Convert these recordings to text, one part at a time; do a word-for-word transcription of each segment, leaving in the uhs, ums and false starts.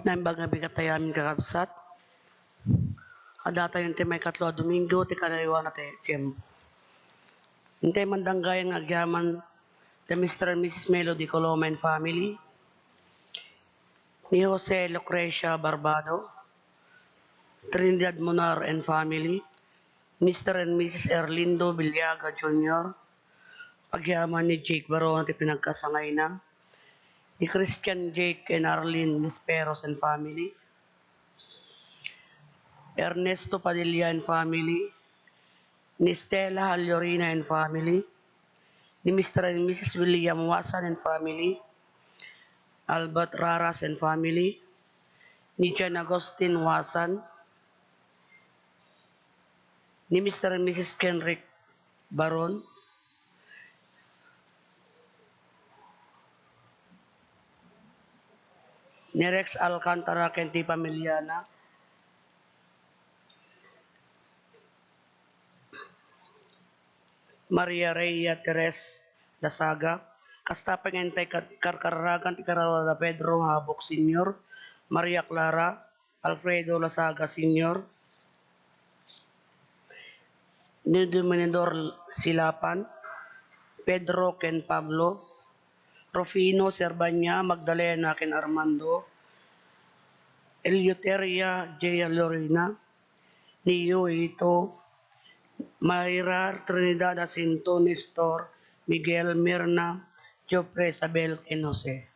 Naimbag nga bigat tayo amin, kakabsat. Adda tayo ti maikatlo a Domingo ti kanayowan a ti Tiempo. Intay mandanggayan nga agyaman ti Mister and Missus Melody Coloma and family, ni Jose Lucrecia Barbado, Trinidad Munar and family, Mister and Missus Erlindo Villaga Junior, agyaman ni Jake Baron ti pinagkasangayna, ni Christian Jake and Arlene Lesperos and family, Ernesto Padilla and family, ni Stella Halliorina and family, ni Mister and Missus William Wasan and family, Albert Raras and family, ni John Agustin Wasan, ni Mister and Missus Kenrick Baron, ni Rex Alcantara ken ti pamiliana, Maria Rhea Teres Lasaga, kasta pay nga intay kad-, karkarragan ti kararua da Pedro Habok Senior, Maria Clara, Alfredo Lasaga Senior, ni Dominador Silapan, Pedro ken Pablo, Rufino Serbanya, Magdalena ken Armando, Eleuteria J. Lorena, Neo Ito, Mayra Trinidad Jacinto, Nestor, Miguel, Mirna, Jofre, Isabel, ken Jose.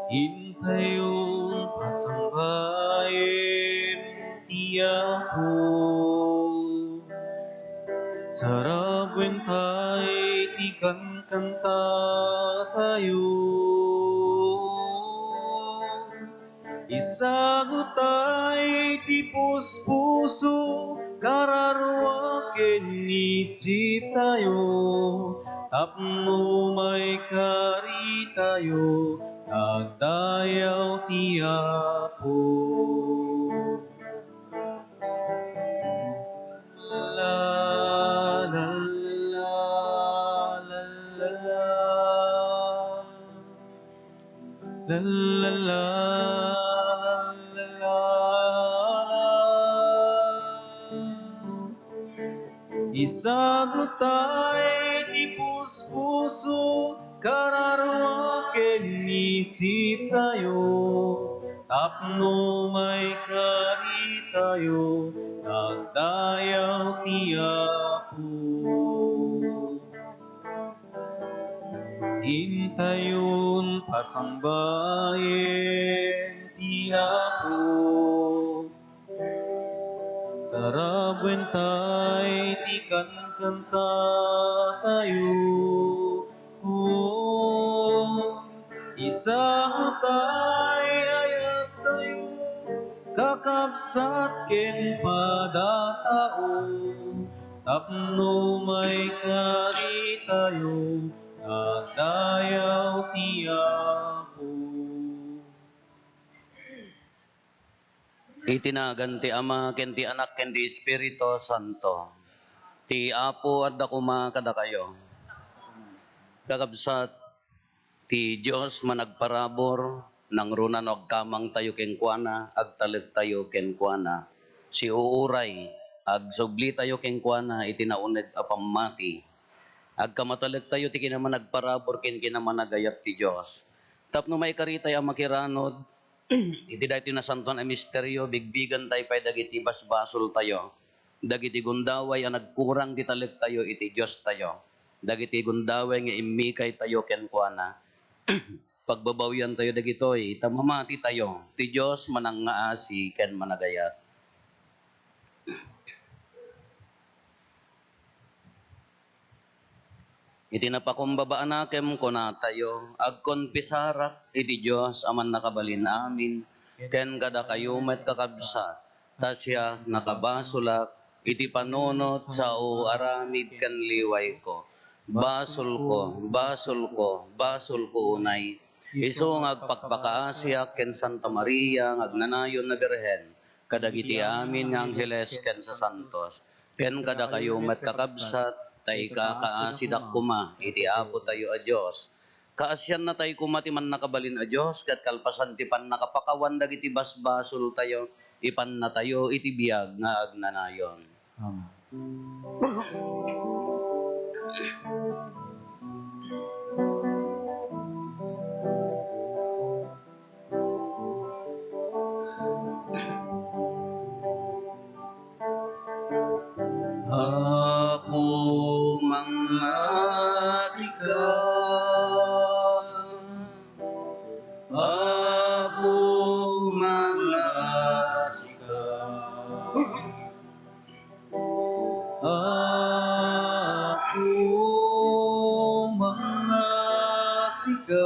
Intayon pasangbayen ti Apo. Sarabuen tay ti kankantatayo. Isagutay ti puspuso, kararua ken isiptayo, tapno maikaritayo nga agdayaw ti Apo. La, la, la, la, la, la. La, la, la, la, la, la. Isagutay ti puspuso, kararua ken isiptayo, tapno maikaritayo nga agdayaw ti Apo. Intayon pasangbayen ti Apo. Sarabuen tay ti kankantatayo. O, isagutay ayat tayo, kakabsat. Sat ken padatao, tapno maikaritayo, nadayaw ti Apo. Iti nagan ti Ama, ken ti Anak, ken ti Espiritu Santo. Ti Apo adda koma kadakayo. Kakabsat, ti Dios managparabur, nangruna no agkamangtayo kenkuana, agtalektayo kenkuana. Siuuray, agsublitayo kenkuana iti nauneg a pammati. Agkamatalektayo ti kinamanagparabur ken kinamanagayat ti Dios. Tapno maikaritay a makiranod, iti daytoy nasantoan a misterio, bigbigentayo pay dagiti basbasoltayo, dagiti gundaway a nagkurang ti talektayo iti Diostayo, dagiti gundaway nga immikaytayo kenkuana. Pagbabawiantayo dagitoy, ta mamatitayo. Ti Dios manangngaasi ken managayat. Iti napakumbaba a nakem, kunatayo, agkonfisarak iti Dios a mannakabalin amin, ken kadakayo met, kakabsat, ta siak, nakabasolak iti panunot, sao, aramid, ken liwayko. Basolko, basolko, basolko unay. Isu nga agpakpakaasiak ken Santa Maria nga agnanayon a Birhen, kadagiti amin nga angheles ken sasantos, ken kadakayo met, kakabsat, ta ikakaasidak koma iti Apotayo a Dios. Kaasiannatay koma ti Mannakabalin a Dios, ket kalpasan ti pannakapakawan dagiti basbasoltayo, ipannatayo iti biag nga agnanayon. Amen. Apo, mangngasika. Apo, mangngasika. Apo, mangngasika,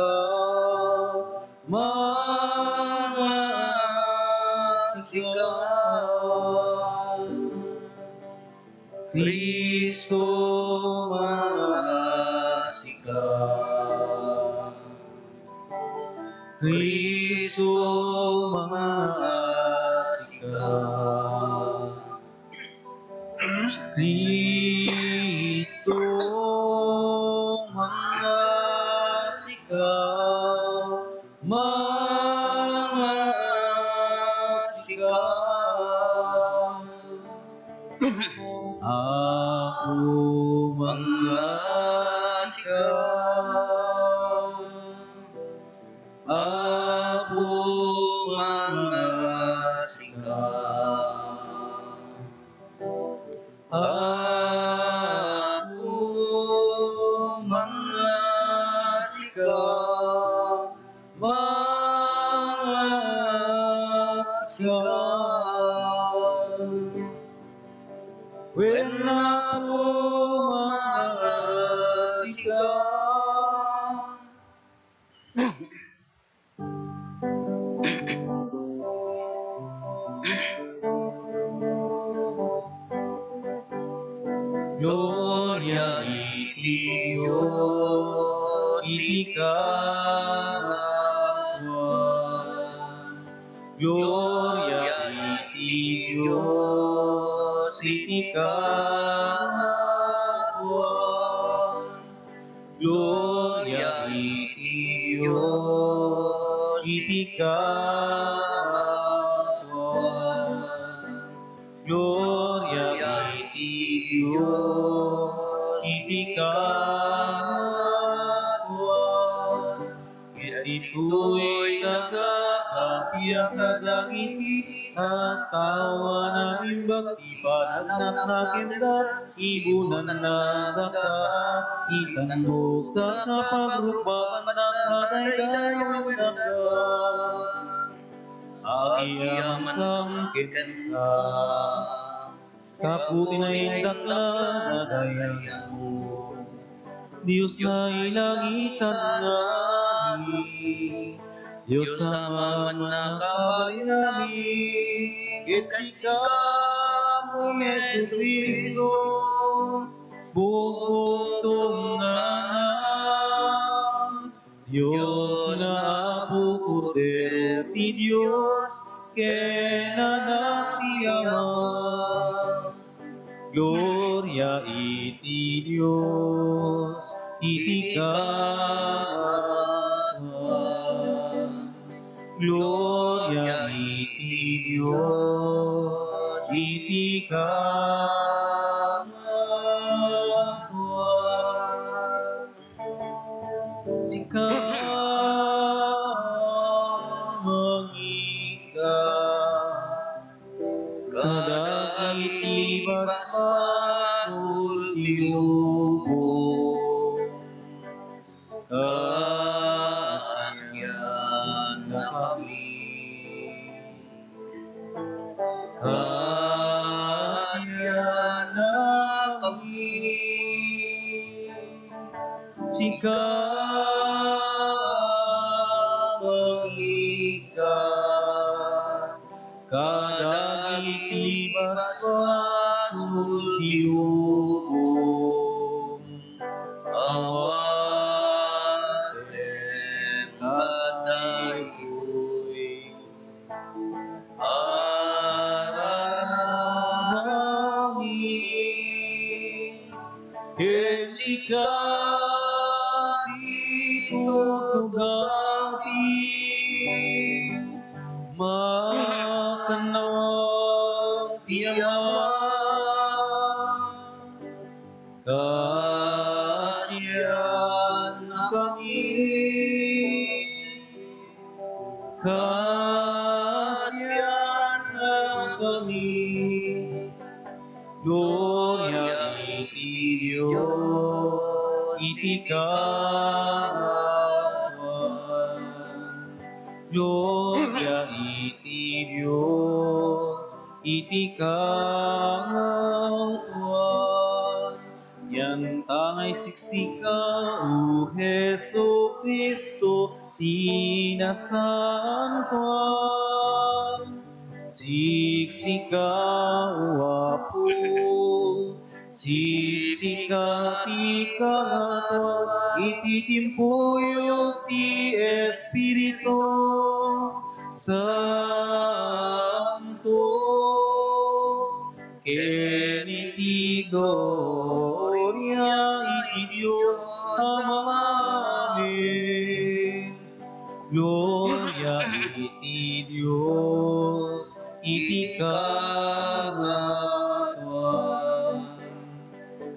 mangngasika. Cristo, mangngasika. Cristo, mangngasika. Cristo, mangngasika, mangngasika. Apo, mangngasika. Apo, mangngasika. Apo, mangngasika, mangngasika. Wen, Apo, mangngasika. Gloria iti Dios iti kanapuan. Gloria iti Dios iti kanapuan. Gloria iti Dios iti kanapuan. Gloria iti Dios iti kanapuan. Ket ditoy nagakabiag kadagiti tattao a naimbag ti panagnakem da, ibunanna daka, itannogda ta pagrubaanna kadaydayawen daka. Agyamankam kenka. Gapu ti naindaklan a dayagmo, Dios nailangitan nga Ama, Dios a mannakabalin amin, Ket sika, Apo Jesu-Cristo, bukbukto nga Anak, Dios nga Apo, Kordero ti Dios, ken Anak ti Ama. Gloria iti Dios iti kaadwan. Gloria iti Dios iti kaadwan. Sika mangika kadagiti basbasol ti lubong. Kaasiannakami. Kaasiannakami. Sika mangika kadagiti basbasol ti lubong. Awatem kadaytoy a rarabii. Ket sika, situtugaw ti makannawan ti Ama. Kaasiannakami. Kaasiannakami. Gloria iti Dios iti kaadwan. Gloria iti Dios iti kaadwan. Yantangay siksika, O Jesu-Cristo, ti nasantoan. Siksika, O Apo, siksika ti kaadwan iti timpuyog ti Espiritu Santo. Ken iti gloria iti Dios Ama. Amen. Gloria iti Dios iti kaadwan.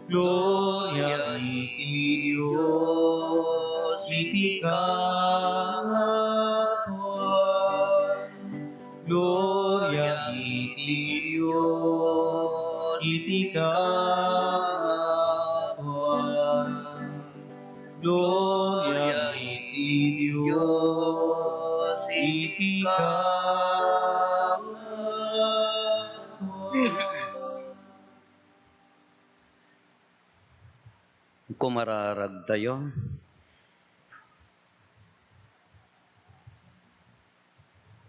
Gloria iti Dios iti kaadwan. Gloria iti Dios iti kaadwan. Gloria iti Dios iti kaadwan. Kumararagtayo.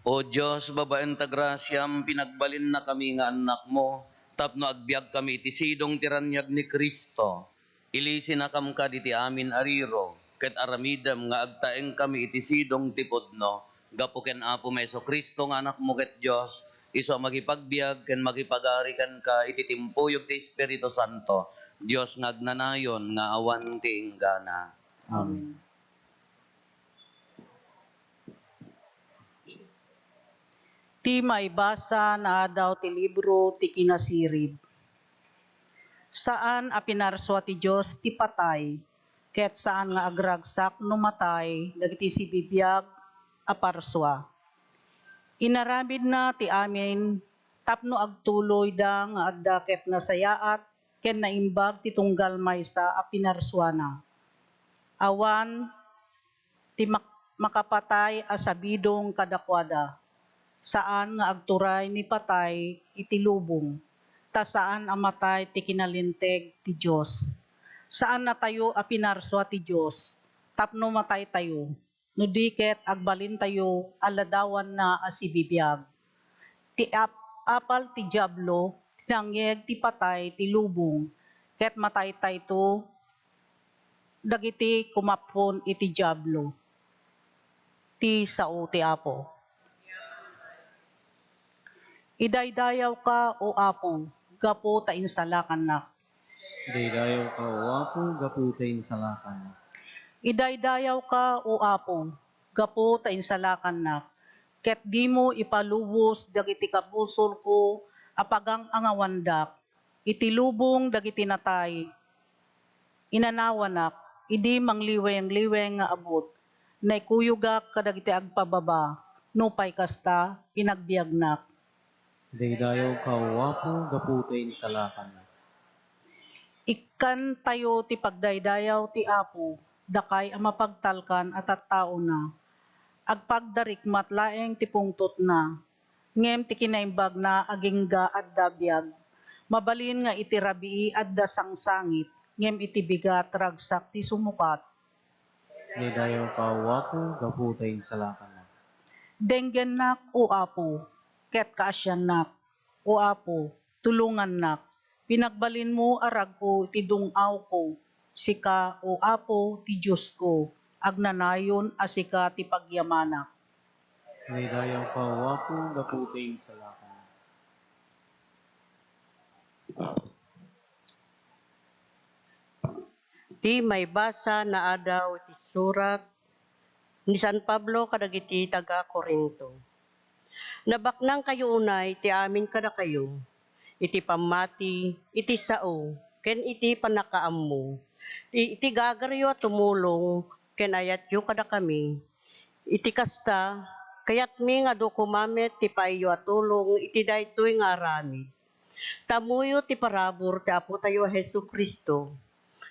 O Dios, babaen ta grasiam, pinagbalinnakami nga annakmo, tapno agbiagkami iti sidong ti raniag ni Cristo. Ilisinakam kaditi amin a rirug, ket aramidem nga agtaengkami iti sidong ti pudno, gapu ken Apomi Jesu-Cristo nga Anakmo ket Dios, isu a makipagbiag ken makipagari kenka iti timpuyog ti Espiritu Santo, Dios nga agnanayon nga awan ti inggana. Amen. Ti maibasa naadaw ti libro ti Kinasirib. Saan a pinarsua ti Dios ti patay, ket saan nga agragsak no matay dagiti sibibiag a parsua. Inaramidna ti amin tapno agtuloyda nga adda ket nasayaat ken naimbag ti tunggal maysa a pinarsuana. Awan ti mak-, makapatay a sabidong kadakuada. Saan nga agturay ni patay iti lubong, ta saan a matay ti kinalinteg ti Dios. Saannatayo a pinarsua ti Dios tapno mataytayo, no di ket agbalintayo a ladawanna a sibibiag. Ti ap-, apal ti Diablo, ti nangyeg ti patay ti lubong, ket mataytayto dagiti kumapon iti Diablo, ti sao ti Apo. Idaydayawka, O Apo, gapu ta insalakannak. Idaydayawka, O Apo, gapu ta insalakannak. Idaydayawka, O Apo, gapu ta insalakannak, ket dimo ipalubos dagiti kabusolko a pagang-angawandak iti lubong dagiti natay. Inanawanak idi mangliwengliweng nga abut, naikuyogak kadagiti agpababa, nupay kasta, inagbiagnak. Daydayawka, O Apo, gapu ta insalakannak. Ikkantayo ti pagdaydayaw ti Apo, dakay a mapagtalkan a tattaona. Agpagdarikmat laeng ti pungtotna, ngem ti kinaimbagna agingga adda biag. Mabalin nga iti rabii adda sangsangit, ngem iti bigat ragsak ti sumukat. Daydayawka, O Apo, gapu ta insalakannak. Denggennak, O Apo, ket kaasiannak, O Apo, tulongannak. Pinagbalinmo a rag-o iti dung-awko. Sika, O Apo, ti Diosko, agnanayon a sika ti pagyamanak. Daydayawka, O Apo, gapu ta insalakannak. Ti maibasa naadaw iti surat ni San Pablo kadagiti taga-Corinto. Nabaknangkayo unay ti amin kadakayo, iti pammati, iti sao, ken iti pannakaammo, iti gagaryo a tumulong ken ayatyo kadakami. Iti kasta, kayatmi nga adu koma met ti paayyo a tulong iti daytoy nga aramid. Ta ammoyo ti parabur ti Apotayo a Jesu-Cristo.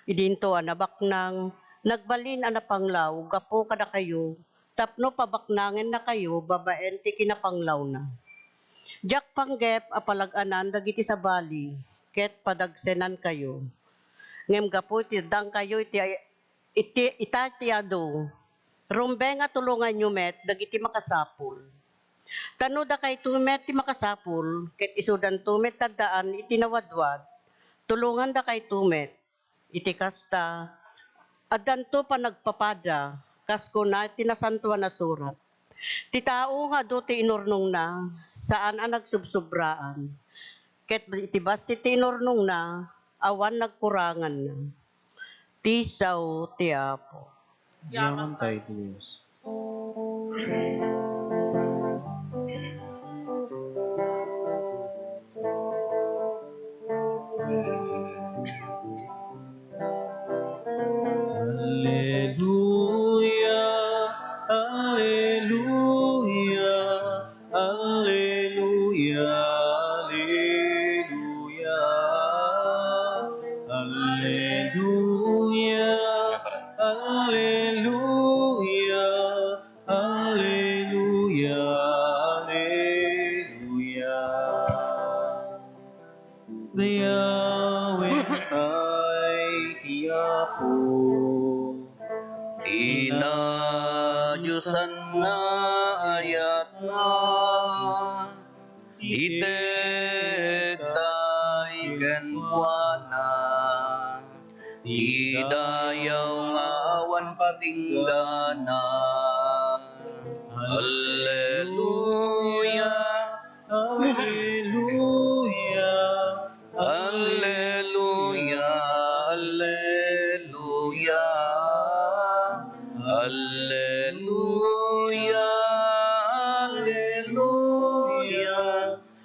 Idinto a nabaknang, nagbalin a napanglaw gapu kadakayo tapno pabaknangennakayo babaen ti kinapanglawna. Diak panggep a palag-anan dagiti sabali ket padagsenankayo. Ngem gapu iti addakayo iti, iti, ita ti adu, rumbeng a tulonganyo met dagiti makasapul. Ta no dakayto met ti makasapul, ket isudanto met ti addaan iti nawadwad, tulongandakayto met. Iti kasta, addanto panagpapada, kas kuna ti Nasantoan a Surat, "Ti tao nga adu ti inurnongna, saan a nagsubsobraan. Ket iti bassit ti inurnongna, awan nagkuranganna." Ti sao ti Apo. Yaman tayo iti Dios. Alleluia, alleluia, alleluia, alleluia, alleluia, alleluia, alleluia, alleluia. Dayawentay ti Apo. Kinadiosan nga ayatna, ited tay kenkuana, ti dayaw nga awan patinggana. Alleluia, alleluia, alleluia, alleluia, alleluia, alleluia,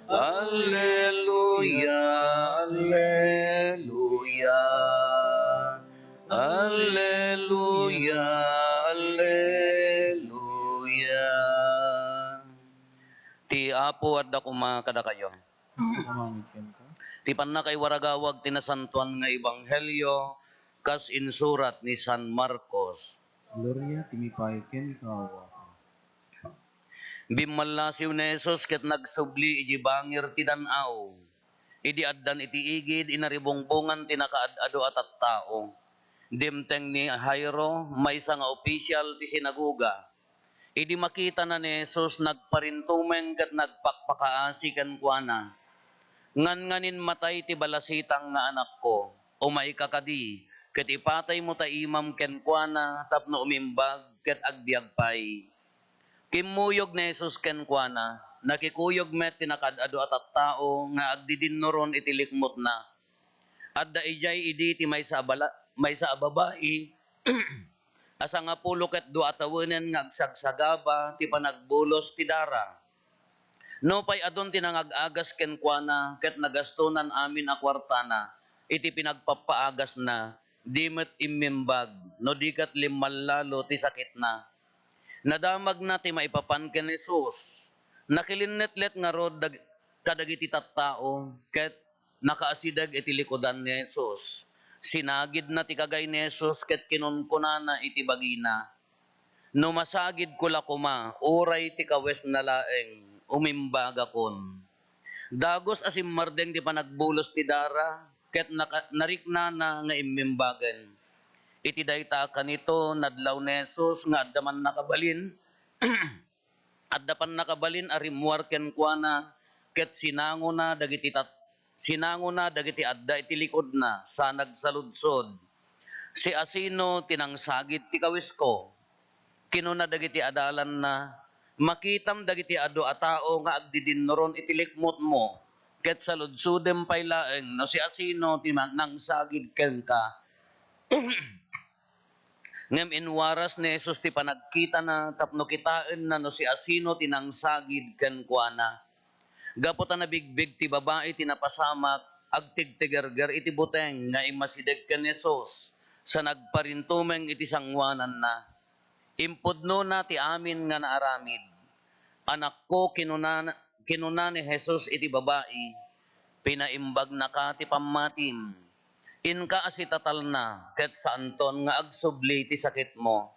alleluia, alleluia, alleluia, alleluia. Ti Apo adda koma kadakayo. Isu koma met kenka. Ti pannakaiwaragawag ti nasantoan nga ebanghelio kas insurat ni San Marcos. Gloria ti mipay kenka, O Apo. Bimmallasiw ni Jesus ket nagsubli idiay bangir ti dan-aw. Idi addan iti igid, inaribungbongan ti nakaad-adu a tattao. Dimteng ni Jairo, maysa nga opisial ti sinagoga. Idi makitana ni Jesus, nagparintumeng ket nagpakpakaasi kenkuana, "Ngannganin matay ti balasitang nga anakko. Umayka kadi, ket ipataymo ta imam kenkuana tapno umimbag ket agbiag pay." Kimmuyog ni Jesus kenkuana. Nakikuyog met ti nakaad-adu a tattao nga agdidinnuron iti likmutna. Adda idiay idi ti maysa a bala-, maysa a babai a sangapulo ket dua a tawenen nga agsagsagaba ti panagbulos ti dara. Nupay adun ti nangag-agas kenkuana ket nagastonan amin a kuartana iti pinagpappaagasna, di met immimbag, no di ket limmallalo ti sakitna. Nadamagna ti maipapan ken Jesus. Nakilinnetlet ngarud dag-, kadagiti tattao ket nakaasideg iti likudan ni Jesus. Sinagidna ti kagay ni Jesus ket kinunkunana iti bagina, "No masagidko la koma, uray ti kawesna laeng, umimbagakon." Dagus a simmardeng ti panagbulos ti dara, ket naka-, nariknana nga immimbagen. Iti dayta a kanito, nadlaw ni Jesus nga adda pannakabalin, adda pannakabalin a rimmuar kenkuana, ket sinangona dagiti tat-, sinangona dagiti adda iti likudna, sa nagsaludsod, "Siasino ti nangsagid ti kawisko?" Kinuna dagiti adalanna, "Makitam dagiti adu a tao nga agdidinnuron iti likmutmo, ket saludsodem pay laeng no siasino ti ma-, nangsagid kenka." Ngem inwaras ni Jesus ti panagkitana tapno kitaenna no siasino ti nangsagid kenkuana. Gapu ta nabigbig ti babai ti napasamak, agtigtigerger iti buteng nga immasideg ken Jesus, sa nagparintumeng iti sangoananna. Impudnona ti amin nga naaramid. "Anakko," kinuna, kinuna ni Jesus iti babai, "pinaimbagnaka ti pammatim. Inka a sitatalna, ket saanton nga agsubli ti sakitmo."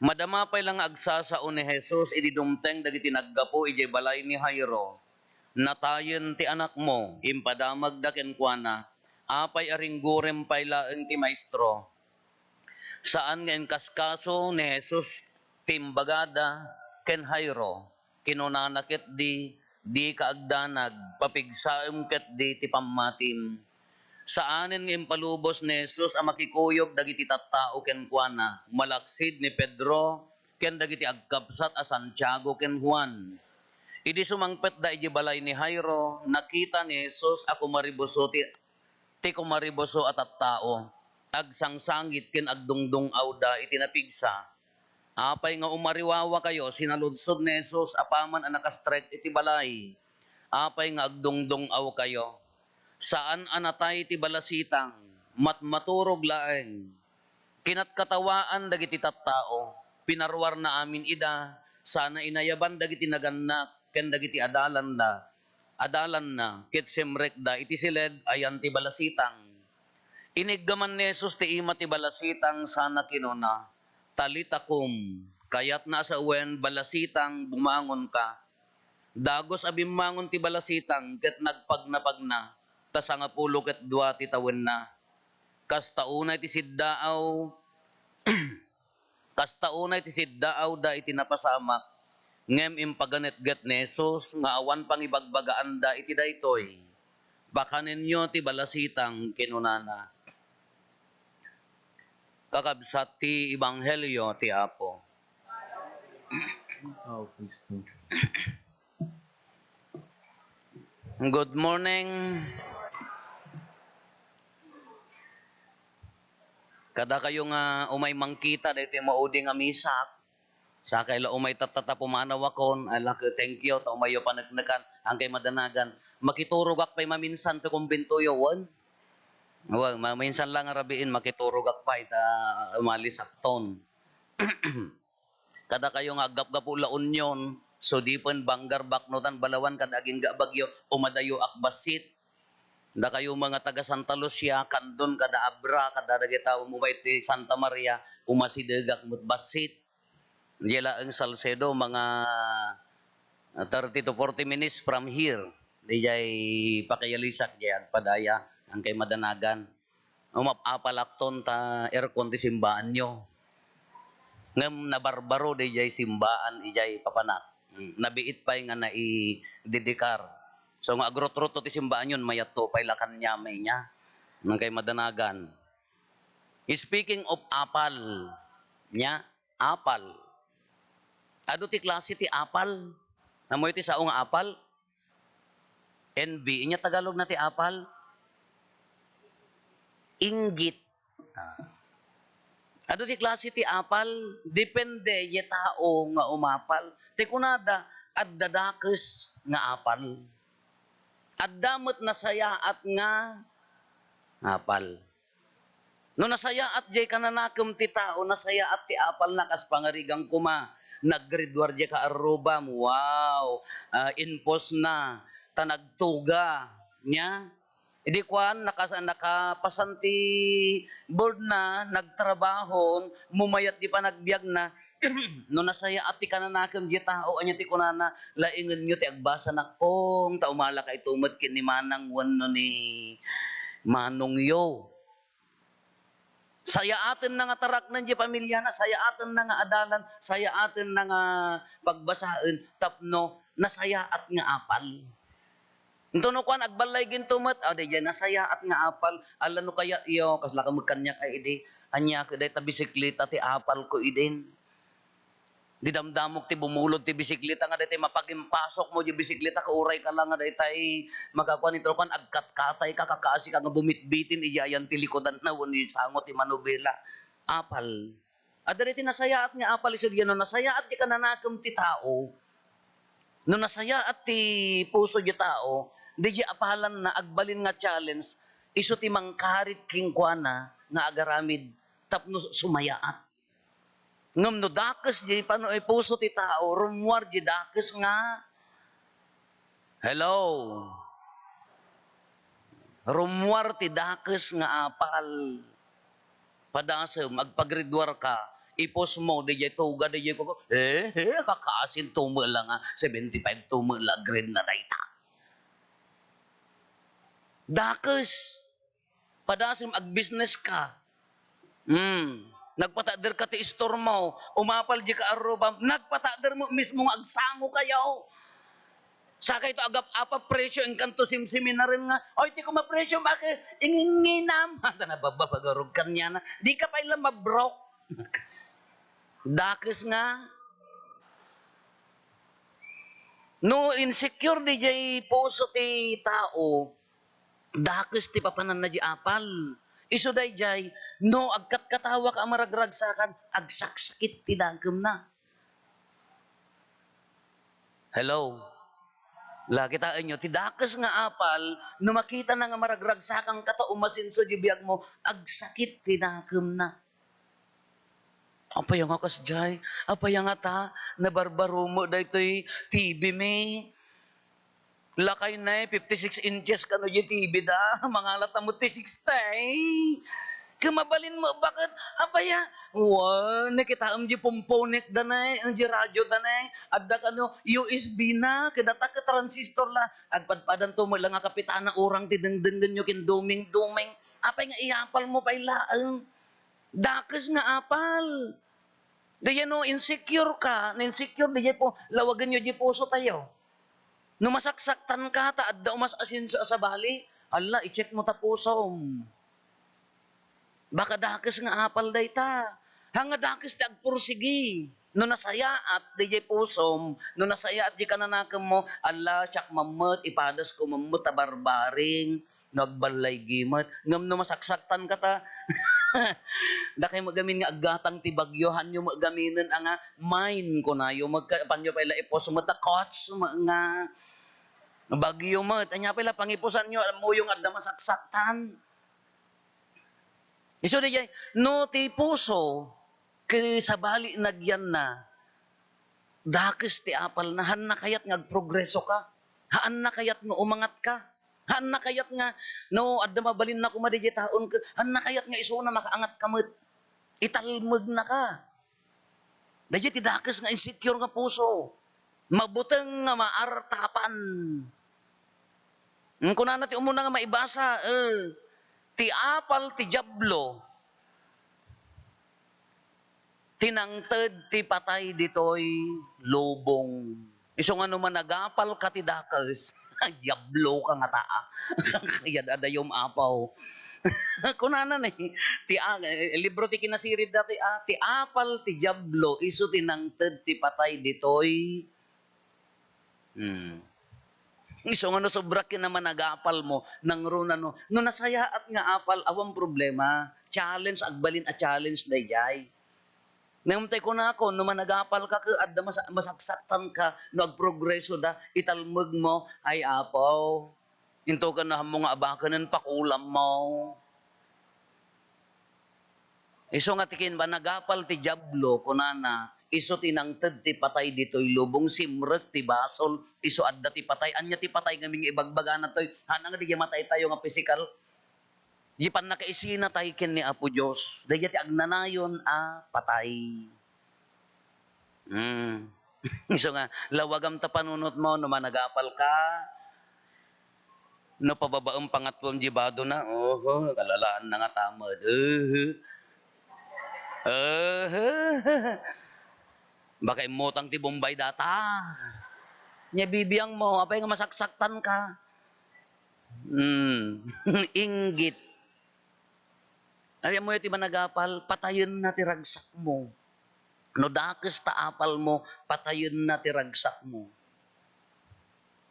Madama pay la nga agsasao ni Jesus idi dumteng dagiti naggapu idiay balay ni Jairo. "Natayen ti anakmo," impadamagda kenkuana. "Apay a ringgorem pay laeng ti Maestro?" Saan nga inkaskaso ni Jesus ti imbagada ken Jairo. Kinunana ketdi, "Dika agdanag, papigsaem ketdi ti pammatim." Saanen nga impalubos ni Jesus a makikuyog dagiti tattao kenkuana, malaksid ni Pedro ken dagiti agkabsat a Santiago ken Juan. Idi sumangpetda idiay balay ni Jairo, nakita ni Jesus a kumaribuso ti ti kumaribuso a tattao, agsangsangit ken agdungdung-awda iti napigsa. "Apay nga umariwawakayo?" sinaludsod ni Jesus apaman a nakastrek iti balay. "Apay nga agdungdung-awkayo? Saan a natay ti balasitang, matmaturog laeng." Kinatkatawaan dagiti tattao, pinaruarna amin ida, sana inayaban dagiti nagannak ken dagiti adalanda, adalanna, ket simrekda iti siled ayan ti balasitang. Iniggaman ni Jesus ti ima ti balasitang sana kinuna, "Talita kum," kayatna a sawen, "Balasitang, bumangonka." Dagus a bimmangon ti balasitang ket nagpagnapagna, ta sangapulo ket dua ti tawenna. Kasta unay ti siddaaw, kasta unay ti siddaawda iti napasamak, ngem impaganetget ni Jesus nga awan pangibagbagaanda iti daytoy. "Pakanenyo ti balasitang," kinunana. Kakabsat ti ebanghelio ti Apo. Oh, praise the Lord. Good morning. Kadakayo nga umay mangkita daytoy maudi nga misak. Sakay la umay tatta ta pumanawakon. Ay, laki, thank you ta umayyo paneknekan. Angkay madanagan, makiturogak pay maminsan ti kumbentoyo, wen? Wen, maminsan la nga rabiin, makiturogak pay ta umalisakton. Kadakayo nga aggapgapu La Union, Sudipen, Bangar, Baknotan, Balawan, kada agingga a bagyo, umadayoak bassit. Dakayo nga taga Santa Lucia, Candon, kada Abra, kada dagita umubay ti Santa Maria, umasidegak met bassit. Diay laeng Salcedo, mga, ah, thirty to forty minutes from here. Diay pakayalisak, diay agpadaya, angkay madanagan. Umap-apalakton ta aircon ti simbaanyo. Ngem nabarbaro dayjay simbaan idiay papanak. Mm, nabiit pay nga naidedikar. So, nga agrutruto ti simbaanyon, mayatto pay la kaniam inya. Nang kay madanagan. Speaking of apal, nia, apal. Adu ti klase ti apal. Ammoyo ti sao nga apal? Envy. Inya Tagalog na ti apal? Inggit. Ah. Adu ti klase ti apal? Depende diay tao nga umapal. Ti kunada, adda dakes nga apal. Adda met nasayaat nga apal. No nasayaat diay kananakem ti tao, nasayaat ti apalna kas pangarigan koma. Naggraduar diay kaarrubam, wow! Ah, impos na, ta nagtuga, nia? Idi kuan, nakas-, nakapasan ti board na, nagtrabaho, mumayat di panagbiag na. No nasayaat ti kananakem diay tao, ania ti kunana, laingenyo ti agbasa, nakong, ta umalaka ito met ken ni Manang wenno ni Manongyo. Sayaatenna nga taraknen diay pamiliana, sayaatenna nga adalan, sayaatenna nga pagbasaen, tapno nasayaat nga apal. Intono kuan, agballay ginto met, ah, daydiay nasayaat nga apal. Ala no kayatyo, kasla ka met kaniak ay idi, ania ket dayta bisikleta ti apalko idin. Di damdamok ti bumulod ti bisikleta nga daytay mapagimpasokmo diay bisikleta, kauray ka la nga daytay makakuan, intono kuan, agkatkatay ka, kakaasi ka nga bumitbitin idiay ayan ti likudanna wenno sango ti manubela. Apal. Adda daytoy nasayaat nga apal isu diay no nasayaat diay kananakem ti tao. No nasayaat ti puso diay tao, diay apalanna agbalin nga challenge, isu ti mangkarit kenkuana nga agaramid tapno sumayaat. Ngem no dakes diay pano-, puso ti tao, rummuar diay dakes nga, hello? Rummuar ti dakes nga apal. Padasem, agpagriduar ka, ipusmo, diay tuga, diay kuko, eh, eh, kakaasin tumela nga, seventy-five tumela, grade na dayta. Dakes. Padasem, agbusiness ka. Hmm. Nagpatader ka ti istormo, umapal diay kaarrubam, nagpatader mo mismo nga agsango kayo. Sakay to agap-apa presyo, inkanto simsiminaren nga, "Oy, ti kuma presyo, bakit? Inginginam." Ata na, bababagarog kaniana. Di ka pa ila mabrok. Dakes nga. No insecure diay puso ti tao, dakes ti papananna diay apal. Isu daydiay, no agkatkatawa ka a maragragsakan, agsaksakit ti dakemna. Hello? La, kitaenyo, ti dakes nga apal, no makitana nga maragragsakan ka ta umasenso diay biagmo, agsakit ti dakemna. Apay nga kasdiay? Apay nga ta? Nabarbaro met daytoy T V mi. Lakay na, fifty-six inches kano diay T V da. Mangalat na met ti sixty. Ket mabalin met baket, apay a? Wen, nakitaem diay pumpunek da na, diay radio da na. Adda kano U S B na, ket data ket transistor la. Agpadpadanto met la nga kapitana urang ti dengdengenyo ken duming-duming. Apay nga iyapal mo pay laeng? Dakes nga apal. Daydiay no insecure ka, no insecure, daydiay po, lawagenyo diay puso tayo. No masaksaktan ka, ta adda umas-asenso a sabali, ala, i-check mo ta pusom. Baka dakes nga apal dayta. Ha nga dakes ti agpursigi. No nasayaat, daydiay pusom, no nasayaat diay kananakemmo, ala, siak mammet, ipadasko mammet ta barbaring. No agballay gimet, ngem no masaksaktan ka ta, dakay met gamin nga aggatang ti bagyo, hanyo met gaminen a nga, "Mine," kunayo, magka-, panyo pay la ipos met a, "Coach," met nga, bagyo met, ania pay la pangipusanyo, ammoyo nga adda masaksaktan. Isu daydiay, no ti puso, ket sabali nagyanna, dakes ti apalna, haanna kayat nga agprogreso ka? Haanna kayat nga umangat ka? Haanna kayat nga, no, adda mabalinna koma daydiay taon ket, haanna kayat nga isuna makaangat ka met? Italmegna ka. Daydiay ti dakes nga insecure nga puso. Mabuteng nga maartapan. Hmm, kunana ti umuna nga maibasa, eh, ti apal ti Diablo, Tinangted ti patay ditoy lubong. Isu nga no managapal ka ti dakes, diablo ka nga taa. Kayat adayom apaw. Kunana ni, ti a-, eh, libro ti kinasirid dati, ah, ti apal ti diablo, isu ti nangted ti patay ditoy. Hmm. Isu nga no sobra ken a managapal mo, nangruna no, no nasayaat nga apal, awan problema. Challenge, agbalin a challenge daydiay. Ngem tay kunako, no managapal ka ket adda mas-, masaksaktan ka, no agprogreso da, italmeg mo, ay apaw, into ken no ammo nga abaken pakulam mo. Isu nga ti kin-, managapal ti Diablo, kunana, isu ti nangted ti patay ditoy lubong, simrek ti basol, isu adda ti patay. Ania ti patay ngamin nga ibagbagana toy? Haan nga di matay tayo nga pisikal. Di pannakaisina tayo ken ni Apo Dios. Daydiay ti agnanayon a patay. Hmm. Isu nga, lawagam ta panunot mo, no managapal ka, no pababaem pangatwem di bado na, oho, kalalaan na nga tamad. Oho. Oho. Baka immutang ti Bombay data. Nya bibiang mo, apay nga masaksaktan ka. Hmm. Inggit. Ay, ammoyo ti managapal, patayenna ti ragsakmo. No dakes ta apal mo, patayenna ti ragsakmo.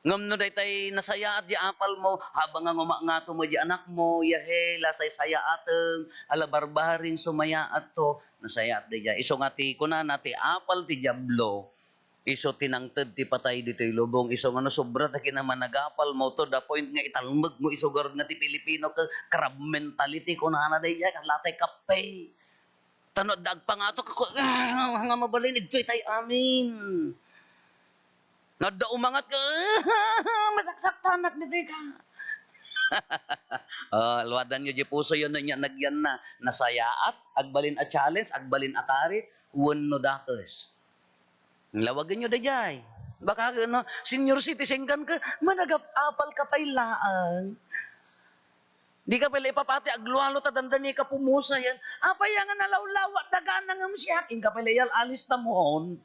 Ngem no daytay nasayaat di apal mo, habang nga ngumangato mo di anak mo, yahe, la saysayaatem, ala barbaring sumayaat to, nasayaat daydiay. Isu nga ti kunana ti apal ti Diablo, isu ti nangted ti patay ditoy lubong. Isu nga no sobra ta kinamanagapal mo to the point nga italmeg mo isu garud nga ti Pilipino ket crab mentality kunana daydiay, kasla tay kape. Ta no adda agpangato, ka-, ka-, nga mabalin, idtoy tay amin. No adda umangat ka, masaksaktanak ditoy ka. Oh, luadanyo di pusoyo no nya nagyan na. Nasayaat, agbalin a challenge, agbalin a karit, wenno dakes. Lawagenyo daydiay. Baka, no, senior citizen kan ka, managap-apal ka pay laeng. Di ka pay la ipapati aglualo ta dandani ka pumusayan. Apay nga nalawlawat daga na ngem siya. Inka pay la iyal alis ta mohon.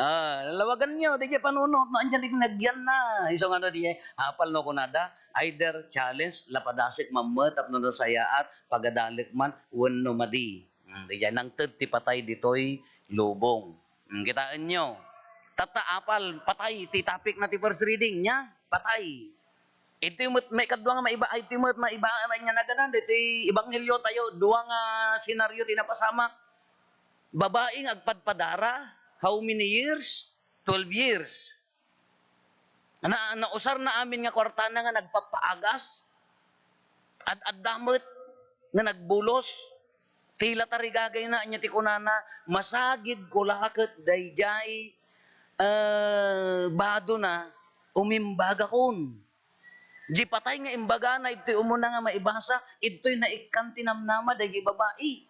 Ah, lawaganyo, daydiay panunot, no, andiyan di nagyan na. Isu nga no, di, apal no kunada, either challenge, lapadasek man met, tapno nasayaat, pagadalek man, wenno madi. Hmm, daydiay nangted ti patay ditoy lubong. Hmm, kitaenyo. Tatta apal, patay, ti topic na ti first reading nya, patay. Iti met, maikadua nga maiba, ay, iti met, maiba, mainianaganan, ditoy ebanghelio tayo, dua nga senaryo ti napasamak. Babai nga agpadpadara, how many years? Twelve years. Na, nausar na amin nga kuartana nga nagpapaagas. Ad-adda met nga nagbulos. Tila tarigagayna, anya ti kunana, masagidko la ket daydiay, eh, badona, umimbagakon. Di patay nga imbagana, idtoy umuna nga maibasa, idtoy naikkan ti namnama, daydiay babai.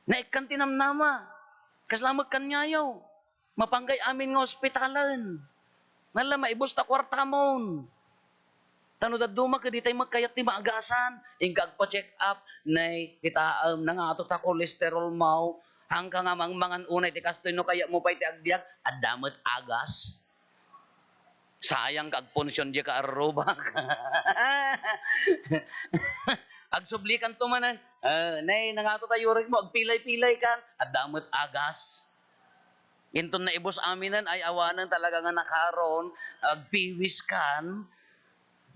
Naikkan ti namnama. Kasla met kaniayo. Mapanggay amin nga ospitalen. Nala, maibus ta kuartamon. Ta no dadduma ket ditay met kayat ti maagasan. Inka agpa-check up, nay, kitaem, nangato ta cholesterol mo. Hangka nga mangmangan unay ti kastoy no kayat mo pay ti agbiag, adda met agas. Sayang ka agpunsion di ka arrubak. Agsublikan to manen. Eh, nay, nangato ta yurik mo, agpilay-pilay kan. Adda met agas. Inton naibus aminen ay awanen talaga nga nakaron, agpiwis kan.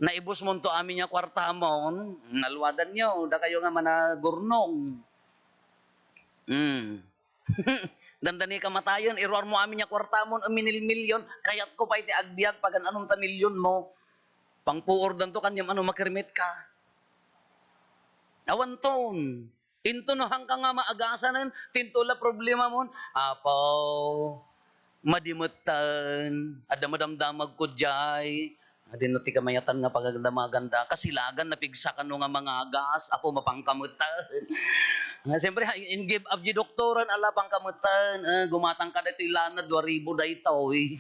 Naibus monto amin nga kuartamon, nalwadan nyo, dakayo nga managurnong. Hmm. Dandani kamatayen, iruar mo amin nga kuartamon, minil-milyon, kayat ko pay ti agbiag, pagan-anom ta milyon mo. Pangpuor danto, kaniam ano makirmit ka. Awanton. Into no hangka nga maagasanen, tinto la problema mon. Apaw, madimetten, adda madamdamag ko jay. Adi no ti kamayatan nga pagagdamaganda, kasilagan napigsa kano nga mangagas, apo mapangkametten. Nga, siyempre, ha, in give up di doktoran, ala pangkametten, eh, gumatang ka ditoy lana, dua ribu daytoy.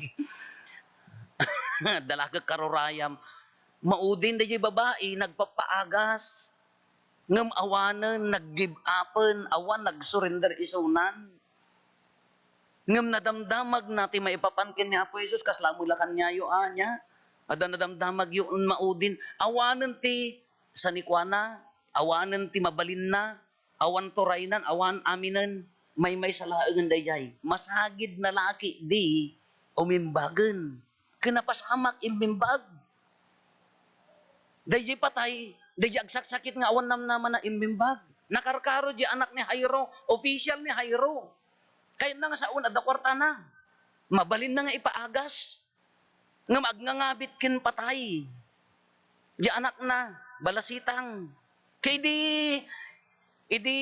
Dalakek karurayam. Maudin daydiay babai, nagpapaagas. Ngem awanen nag-give upen, awan nag-surrender isunan. Ngem nadamdamagna ti maipapan ken ni Apo Jesus, kasla met la kaniayo, ania? Adda nadamdamagyo maudin. Awanen ti sanikuana, awanen ti mabalinna, awan turaynan, awan aminen. Maymaysa laengen daydiay. Masagidna la ketdi umimbagen. Ken napasamak immimbag. Daydiay patay, daydiay agsaksakit nga awan namnamana immimbag. Nakarkaro diay anak ni Jairo, official ni Jairo. Kayatna nga saon, adda kuartana. Mabalinna nga ipaagas. Ngem agngangabit ken patay. Diay anakna, balasitang. Ket idi, idi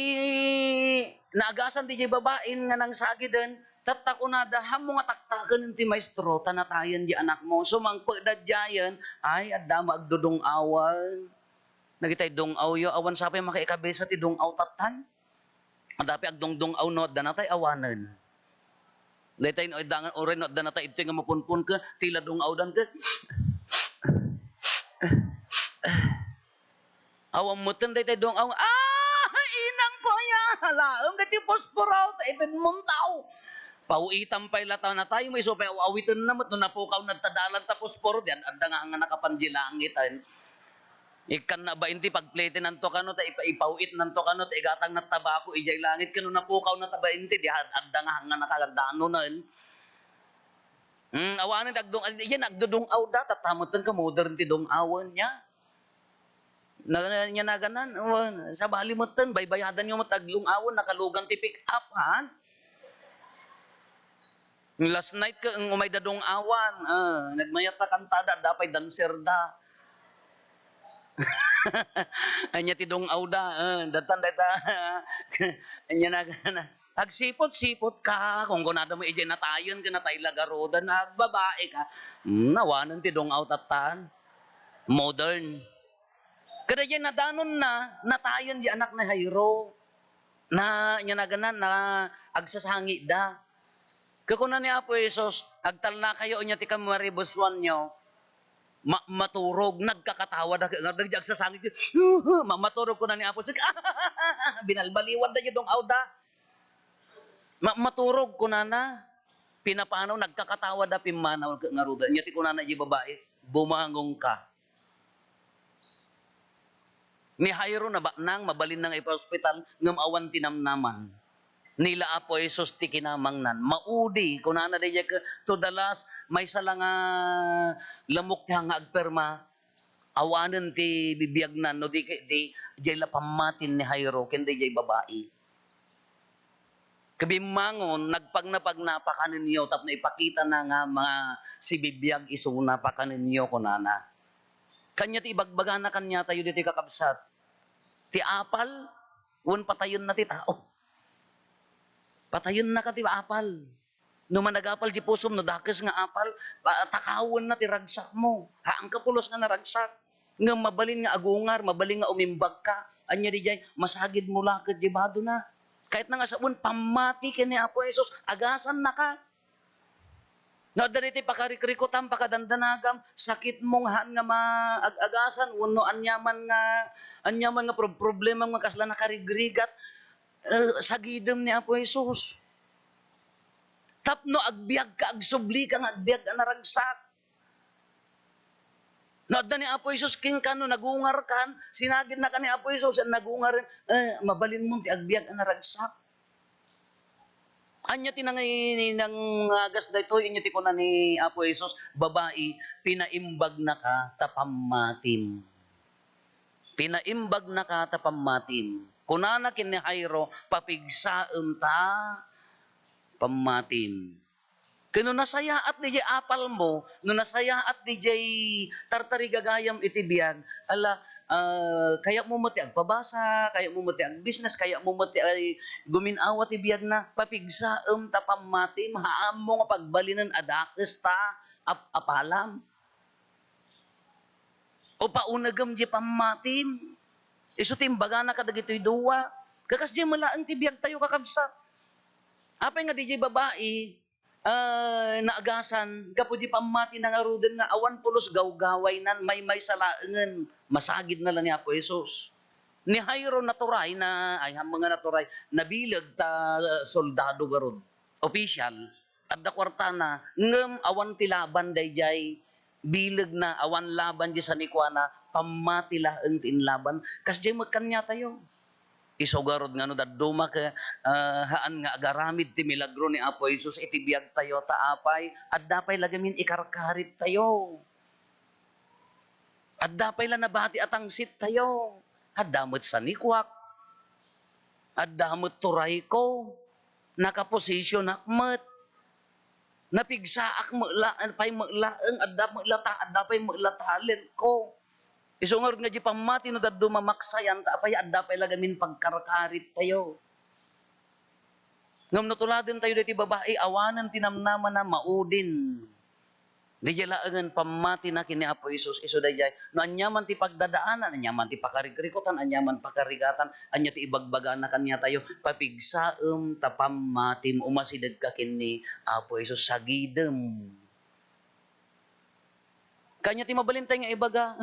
naagasan diay babain nga nangsagiden, tatta kunada, "Haanmo nga taktaken ti maestro, ta natayen diay anakmo." Sumangpet daydiayen, "Ay, adda met agdudung-awan." Dagitay dung-awyo, awan sa pay makaikabisa ti dung-aw tattan. Adda pay agdungdung-aw no adda natay awanen. Daytay no adda, uray no adda natay idtoy nga mapunpon ka, ti la dung-awdan ka. Awan metten daytay dung-aw, "Ah, inang ko ya, laeng daytoy posporo, ta ited muntaw." Pawitan pay la ta natay mo, isu pay aw-awitenna met no napukaw na ta dalan ta posporo, diay adda nga nga nakapan diay langit, ay. Ikkanna bain ti pagplitinanto kano, ta ipa-, ipaw-itnanto kano, ta igatangna tabako idiay langit, kano napukaw na ta bain ti, diay ad-, adda nga nga nakadanonen. Hmm, awanen ti agdung-, ay, yan, agdudung-awda, tatta metten ka modern ti dung-awen, ya. Na, na, nia naganan, o, sabali metten, baybayadanyo met aglung-awen, nakalugan ti pick up, han? Last night ka, ng umayda dung-awan, ah, nagmayatta kantada, adda pay dancer da. Ania ti dung-awda, ah, datan dayta, ania na, na, agsipot-sipot ka, kunkunada mo, idiay natayen ka, natay lagarudan, agbabae ka. Hmm, awanen ti dung-aw tattan. Modern. Kada diay nadanonna, natayen diay anak ni Jairo. Na, nia naganan, na agsasangitda. Ket kuna ni Apo Jesus, "Agtalnakayo ania ti kamaribusuanyo." Ma-, maturog, nagkakatawa da, nga dagiti agsasangit, ma-, maturog kuna ni Apo Jesus, binalbaliwan da, dung-awda. Ma-, maturog kunana, pinapanaw, nagkakatawa da, pimmanaw ket ngaruden. Ania ti kunana iti babai, "Bumangon ka." Ni Jairo nabaknang, mabalinna nga ipa-ospital, ngem awan ti namnaman. Ni la Apo Jesus ti kinamangnan. Maudi, kunana daydiay ket to the last, maysa la nga lamok ti nga agperma, awanen ti bibiagnan, no di ket di, diay la pammatin ni Jairo ken daydiay babai. Ket bimmangon, nagpagnapagna, "Pakanenyo," tapno ipakitana nga masibibiag isuna, "Pakanenyo," kunana. Kaniak ti ibagbagana kaniatayo ditoy, kakabsat. Ti apal, wen patayenna ti tao. Patayennaka ti apal. No managapal ti pusom, no dakes nga apal, pa-, takawenna ti ragsakmo. Haanka pulos nga naragsak. Ngem mabalin nga agungar, mabalin nga umimbagka. Ania diay, masagidmo la ket diay badona. Kayatna nga sawen, pammati ken ni Apo Jesus, agasannaka. No adda daytoy pakarikrikutam, pakadandanagam, sakitmo nga haan nga ma-, ag-agasan, wenno aniaman nga, aniaman nga prob-, problema nga kasla nakarigrigat, eh, sagidem ni Apo Jesus. Tapno agbiagka, agsublika nga agbiag a naragsak. No adda ni Apo Jesus kenka, no nagungarkan, sinagidnaka ni Apo Jesus, nagungar, eh, mabalinmo ti agbiag a naragsak. Ania ti nangi-, nangagas daytoy? Ania ti kuna ni Apo Jesus, "Babai, pinaimbagnaka ta pammatim." Pinaimbagnaka ta pammatim. Kunana ken ni Jairo, "Papigsaem ta pammatim." Ken no nasayaat diay apalmo, no nasayaat diay tartarigagayam iti biag, ala, ah, kayatmo met ti agpabasa, kayatmo met ti agbisnes, kayatmo met ti ay gumin-awa ti biagna, papigsaem ta pammatim, haanmo nga pagbalinen a dakes ta ap-, apalam. O paunegem diay pammatim. Isu ti imbagana kadagitoy dua. Kakas diay met laeng ti biagtayo, kakabsat. Apay nga diay babai, ah, naagasan gapu di pammatina ngaruden nga awan pulos gawgawaynan, maymaysa laengen, masagidna la ni Apo Jesus. Ni Jairo naturay na, ay, hammo nga naturay, nabileg ta soldado garud, opisyal, adda kuartana, ngem awan ti laban daydiay bilegna, awan laban di sanikuana, pammati laeng ti inlaban. Kasdiay met kaniatayo. Isu garud nga no dadduma ket, ah, haan nga agaramid ti milagro ni Apo Jesus iti biagtayo, ta apay, adda pay la gamin ikarkarittayo. Adda pay la nabati a tangsittayo. Adda met sanikuak. Adda met turayko. Nakaposisionak met. Napigsaak met la, pay met laeng, adda met la ta-, adda pay met la talentko. Isu ngarud nga di pammati no dadduma maksayan, ta apay adda pay la gamin pagkarkarittayo. Ngem no tuladentayo daytoy babai, awanen ti namnamana, maudin. Daydiay laengen pammatina ken ni Apo Jesus, isu daydiay. No aniaman ti pagdadaanan, aniaman ti pakarikrikutan, aniaman pakarigatan, ania ti ibagbagana kaniatayo, papigsaem ta pammatim, umasidegka ken ni Apo Jesus, sagidem. Kania ti mabalintay nga ibaga.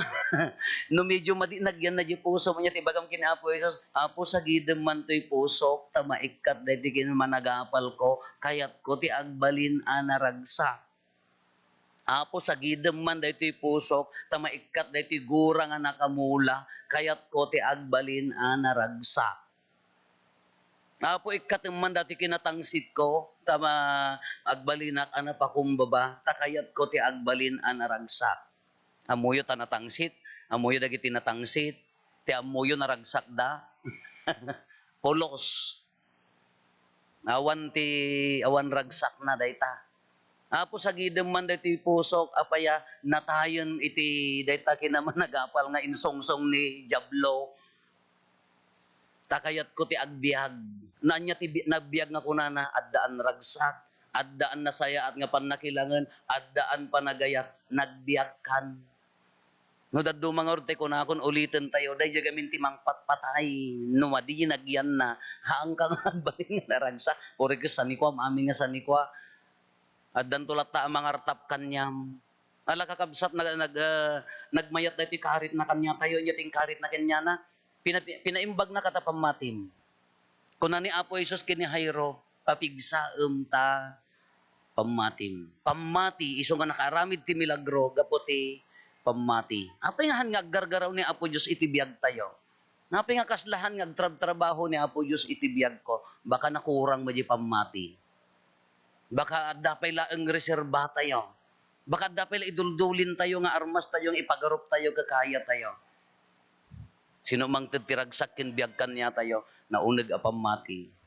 No medyo madi nagyan na di puso mo, ania ti ibagam ken Apo Jesus, "Apo, sagidem man toy pusok, ta maikkat daytoy ken managapalko, kayatko ti agbalin a naragsak. Apo, sagidem man daytoy pusok, ta maikkat daytoy gura nga nakamula, kayatko ti agbalin a naragsak." Apo, ikkatem man daytoy kinatangsitko, ta ma-, agbalinak a napakumbaba, ta kayatko ti agbalin a naragsak. Ammoyo ta natangsit, ammoyo dagiti natangsit, ti ammoyo naragsakda. Pulos. Awan ti, awan ragsakna dayta. Apo, sagidem man daytoy pusok, apay a natayen iti dayta kinamanagapal nga insungsong ni Diablo. Ta kayatko ti agbiag. Naanya ti bi-, nagbiag nga kunana, addaan ragsak, addaan nasayaat nga pannakilangen, addaan panagayat, nagbiagkan. No dadduma ngarud ti kunakon, ulitentayo, daydiay gamin ti mangpatpatay. No madi nagyanna, haanka nga agbalin nga naragsak. Uray ket sanikua, amin nga sanikua. Addanto latta a mangartap kaniam. Ala, kakabsat, nag-, nag-, ah, nagmayat daytoy karitna kaniatayo, ania ti inkaritna kaniana? Pina-, pinaimbagnaka ta pammatim. Kuna ni Apo Jesus ken ni Jairo, "Papigsaem ta pammatim." Pammati, isu nga nakaaramid ti milagro gapu ti pammati. Apay nga haan nga aggargaraw ni Apo Dios iti biagtayo? Apay nga kasla haan nga agtrabtrabaho ni Apo Dios iti biagko? Baka nakurang met di pammati. Baka adda pay laeng reserbatayo. Baka adda pay la iduldulintayo nga armastayo nga ipagaruptayo kakayatayo. Sino mangted ti ragsak ken biag kaniatayo, nauneg a pammati.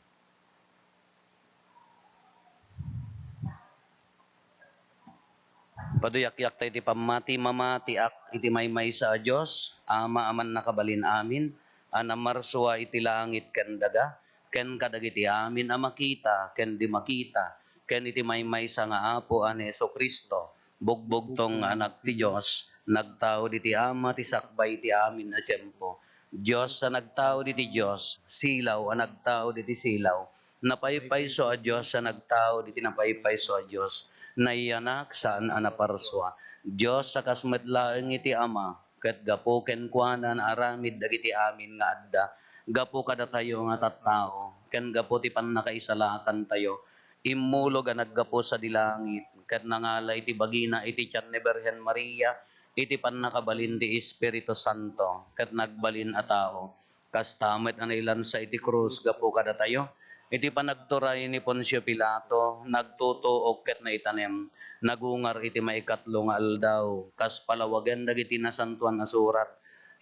Paduyakyak tayo ti pammati, mamatiak iti maymaysa a Dios, Ama a mannakabalin amin, a namarsua iti langit ken daga, ken kadagiti amin a makita ken di makita, ken iti maymaysa nga Apo a ni Jesu-Cristo, bugbugtong nga Anak ti Dios, nagtaud iti Ama ti sakbay iti amin a tiempo. Dios a nagtaud iti Dios, silaw a nagtaud iti silaw, napaypayso a Dios a nagtaud iti napaypayso a Dios, nayanak saan a naparsua. Dios a kas met laeng iti Ama, ket gapu kenkuana naaramid dagiti amin nga adda. Gapu kadatayo nga tattao, ken gapu ti pannakaisalakantayo, immulog a naggapu sadi langit, ket nangala iti bagina iti tian ni Birhen Maria, iti pannakabalin ti Espiritu Santo, ket nagbalin a tao. Kasta met a nailansa iti krus gapu kadatayo. Iti panagturay ni Poncio Pilato, nagtutuok ket naitanem, nagungar iti maikatlo nga aldaw, kas palawagen dagiti Nasantoan a Surat.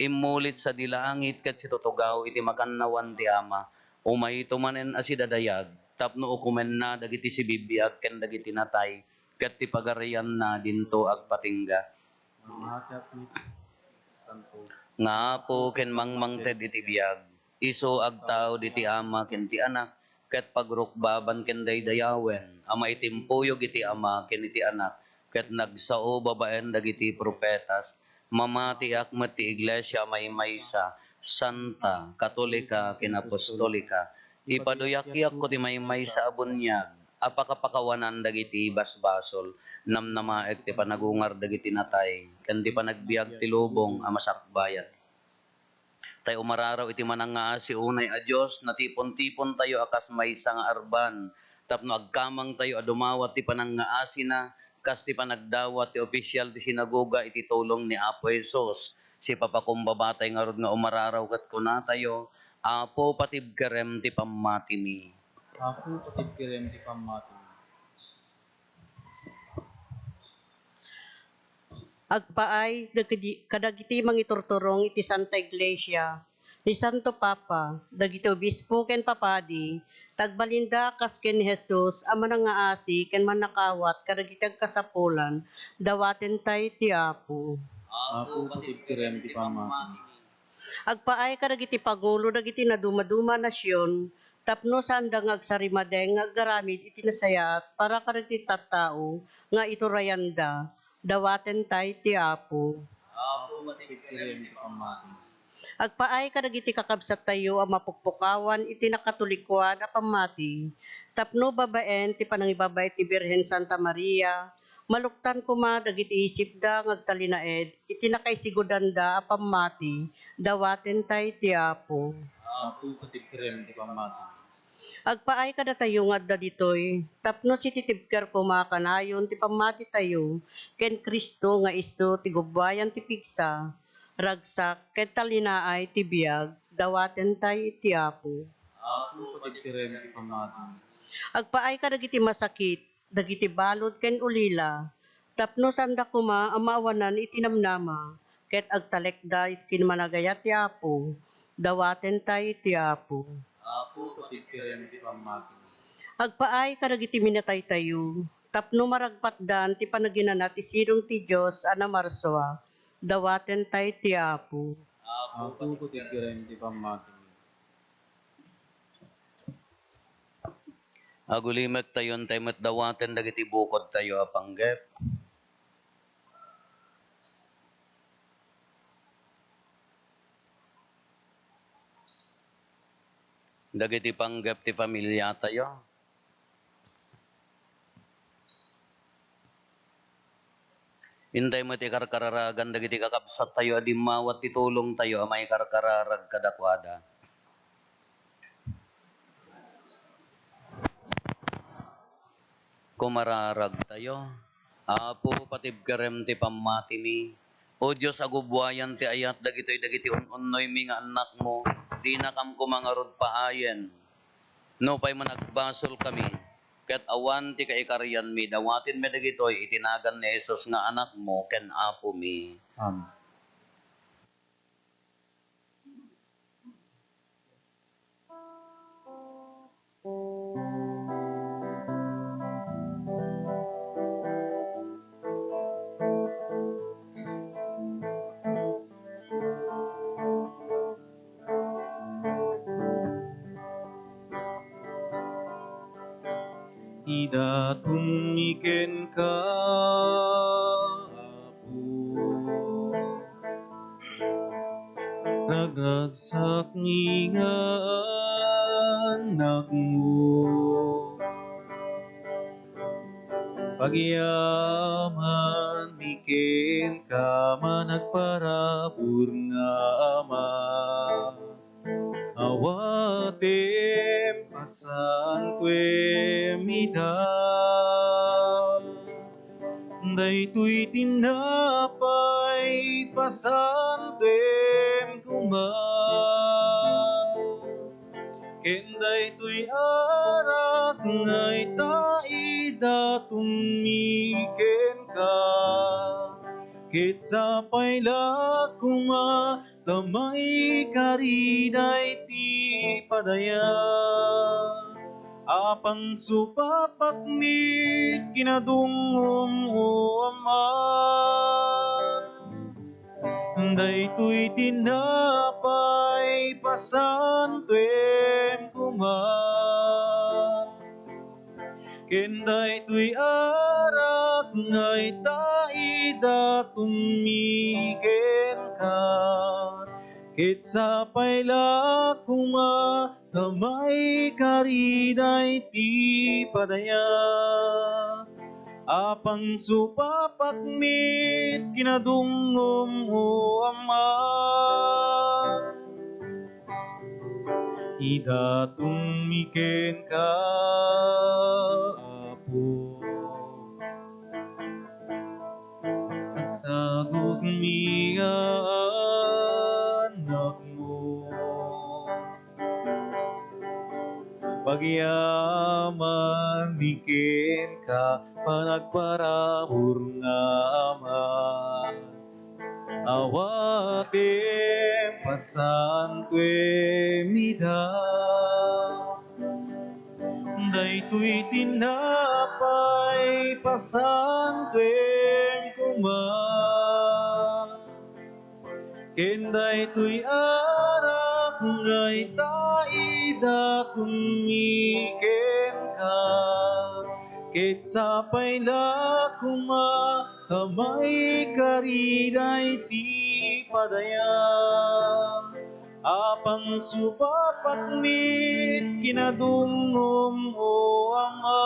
Immulit sadi langit ket situtugaw iti makannawan ti Ama. Umayto manen a sidadayag, tapno ukomenna dagiti sibibiag ken dagiti natay, ket ti pagarianna dinto agpatingga. Mamatiak met, Santo. Nga Apo ken mangmangted iti biag, isu agtaud iti Ama ken ti Anak, ket pagrukbaban ken daydayawen a maitimpuyog iti Ama ken iti Anak, ket nagsao babaen dagiti profetas. Mamatiak met ti Iglesia a maymaysa, santa, katolika, ken apostolika. Ipaduyakyak ko ti maymaysa a buniag, a pakapakawanan dagiti basbasol, namnamaek ti panagungar dagiti natay, ken ti panagbiag ti lubong a masakbayan. Tay umararaw iti manangngaasi unay a Dios, natipon-tipontayo a kas maysa nga arban tapno agkamangtayo a dumawat ti panangngaasina, kas ti panagdawat ti opisial ti sinagoga iti tulong ni Apo Jesus. Sipapakumbabatay ngarud nga umararaw ket kunatayo, "Apo, patibkerem ti pammatimi." Apo, patibkerem ti pammatimi. Agpaay dagidi-, kadagiti mangiturturong iti Santa Iglesia, ni Santo Papa, dagiti obispo ken papadi, tagbalinda kas ken ni Jesus a manangngaasi ken mannakawat kadagiti agkasapulan, dawatentay ti Apo. Apo, patibkerem ti pammatimi. Agpaay kadagiti pangulo dagiti nadumaduma a nasion, tapno saanda nga agsarimadeng nga agaramid iti nasayaat para kadagiti tattao nga iturayanda, dawatentay ti Apo. Apo, patibkerem ti pammatimi. Agpaay kadagiti kakabsattayo a mapukpukawan iti nakatolikoan a pammati, tapno babaen ti panangibabaet ti Birhen Santa Maria, maluktan koma dagiti isipda nga agtalinaed iti nakaisigudanda a pammati, dawatentay ti Apo. Apo, patibkerem ti pammatimi. Agpaay kadatayo nga adda ditoy, tapno sititibker koma kanayon ti pammatitayo ken Cristo nga isu ti gubbuayan ti pigsa, ragsak, ken talinaay ti biag, dawatentay ti Apo. Apo, patibkerem ti pammatimi. Agpaay kadagiti masakit, dagiti balud ken ulila, tapno saanda koma a maawanan iti namnama, ket agtalekda iti kinmanagayat ti Apo, dawatentay ti Apo. Apo, patibkerem ti pammatimi. Agpaay kadagiti minataytayo, tapno maragpatdan ti panaginana ti sidong ti Dios a namarsua, dawatentay ti Apo. Apo, patibkerem ti pammatimi. Agulimektayo, intay met dawaten dagiti bukodtayo a panggep. Dagiti panggep ti familiatayo. Intay met ikarkararagan dagiti kakabsattayo a dimmawat ti tulongtayo a maikarkararag kadakuada. Kumararagtayo. Apo, patibkerem ti pammatimi. O Dios a gubbuayan ti ayat dagitoy dagiti un-unnoymi nga annakmo, dinakam koma ngarud paayen. Nupay managbasolkami, ket awan ti kaikarianmi, dawatenmi dagitoy iti nagan ni Jesus nga Anakmo ken Apomi. Amen. Idatonmi kenka, Apo. Ragragsakmi nga annakmo. Pagyamanmi kenka, managparabur nga Ama. Awatem, pasantuem ida. Daytoy tinapay, pasantuem koma. Ken daytoy arak nga ita, idatonmi kenka. Ket sapay la koma ta maikari daytoy padaya a pangsupapakmi kinadungom, O Ama. Daytoy tinapay, pasantuem koma. Ken daytoy arak nga ita, idatonmi kenka. Ket sapay la koma ta maikari daydi padaya a pangsupapakmi kinadungngom, O Ama. Idatonmi kenka, Apo. Agsagutmi nga anakmo. Pagyamanmi kenka, panagparabur nga Ama. Awatem, pasantuem ida. Daytoy tinapay, pasantuem koma. Ken daytoy arak nga ita idatonmi kenka, ket sapay la koma ta maikari daydi padaya a pangsupapakmi kinadungngom, O Ama.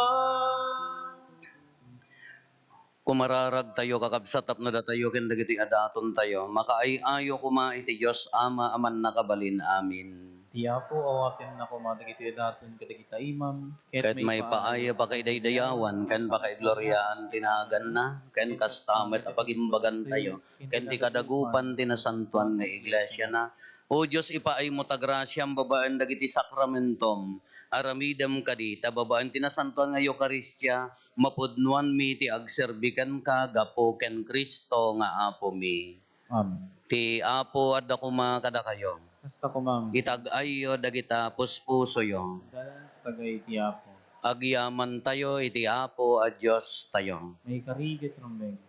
Kumararagtayo, kakabsat, tapno datayo ken dagiti adatontayo makaay-ayo koma iti Dios Ama a Mannakabalin-amin. Ti Apo, awatenna koma dagiti daton kadagita imam, ket maipaay a pakaidaydayawan ken pakaigloriaan ti naganna, ken kasta met a pagimbagantayo ken ti kadagupan ti nasantoan nga iglesiana. O Dios, ipaaymo ta grasiam babaen dagiti sakramentom. Aramidem kadi ta babaen ti nasantoan nga Eukaristia, mapudnoanmi ti agserbi kenka gapu ken Cristo nga Apomi. Amen. Ti Apo adda koma kadakayo. Kasta koma. Itag-ayyo dagita puspusoyo. Dalas tagay ti Apo. Agyamantayo iti Apo a Diostayo. Maikari ket rumbeng.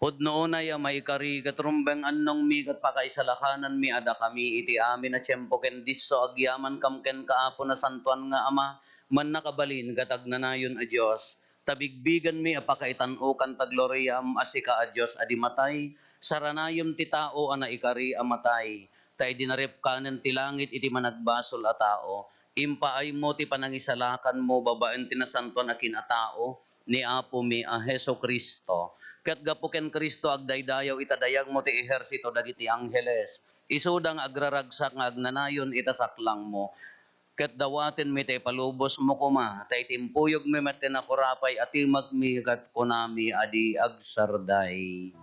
Pudno unay a maikari ket rumbeng, annongmi ket pakaisalakananmi a dakami iti amin a tiempo ken disso agyamankam kenka, Apo, nasantoan nga Ama, mannakabalin ket agnanayon a Dios. Ta bigbigenmi a pakaitan-okan ta gloriam a sika a Dios a di matay, saranayem ti tao a naikari a matay, ta idi naripkanen ti langit iti managbasol a tao, impaaymo ti panangisalakanmo babaen ti nasantoan a kin-atao ni Apomi a Jesu-Cristo. Ket gapu ken Cristo, agdaydayaw ita dayagmo ti ehersito dagiti angheles, isuda nga agraragsak nga agnanayon ita saklangmo. Ket dawatenmi ta ipalubosmo koma, ta itimpuyogmi met ti nakurapay a timekmi ket kunami a di agsarday.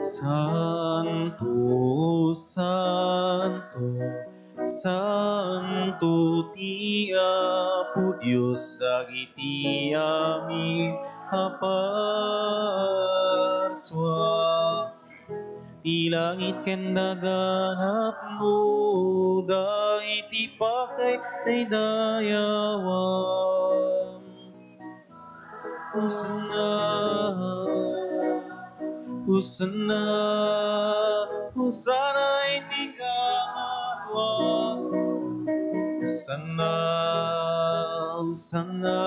Santo, santo, santo ti Apo Dios dagiti amin a parsua. Ti langit ken daga napnoda iti pakaidaydayawan. Hosanna, Hosanna, Hosanna iti kangatoan. Hosanna, Hosanna,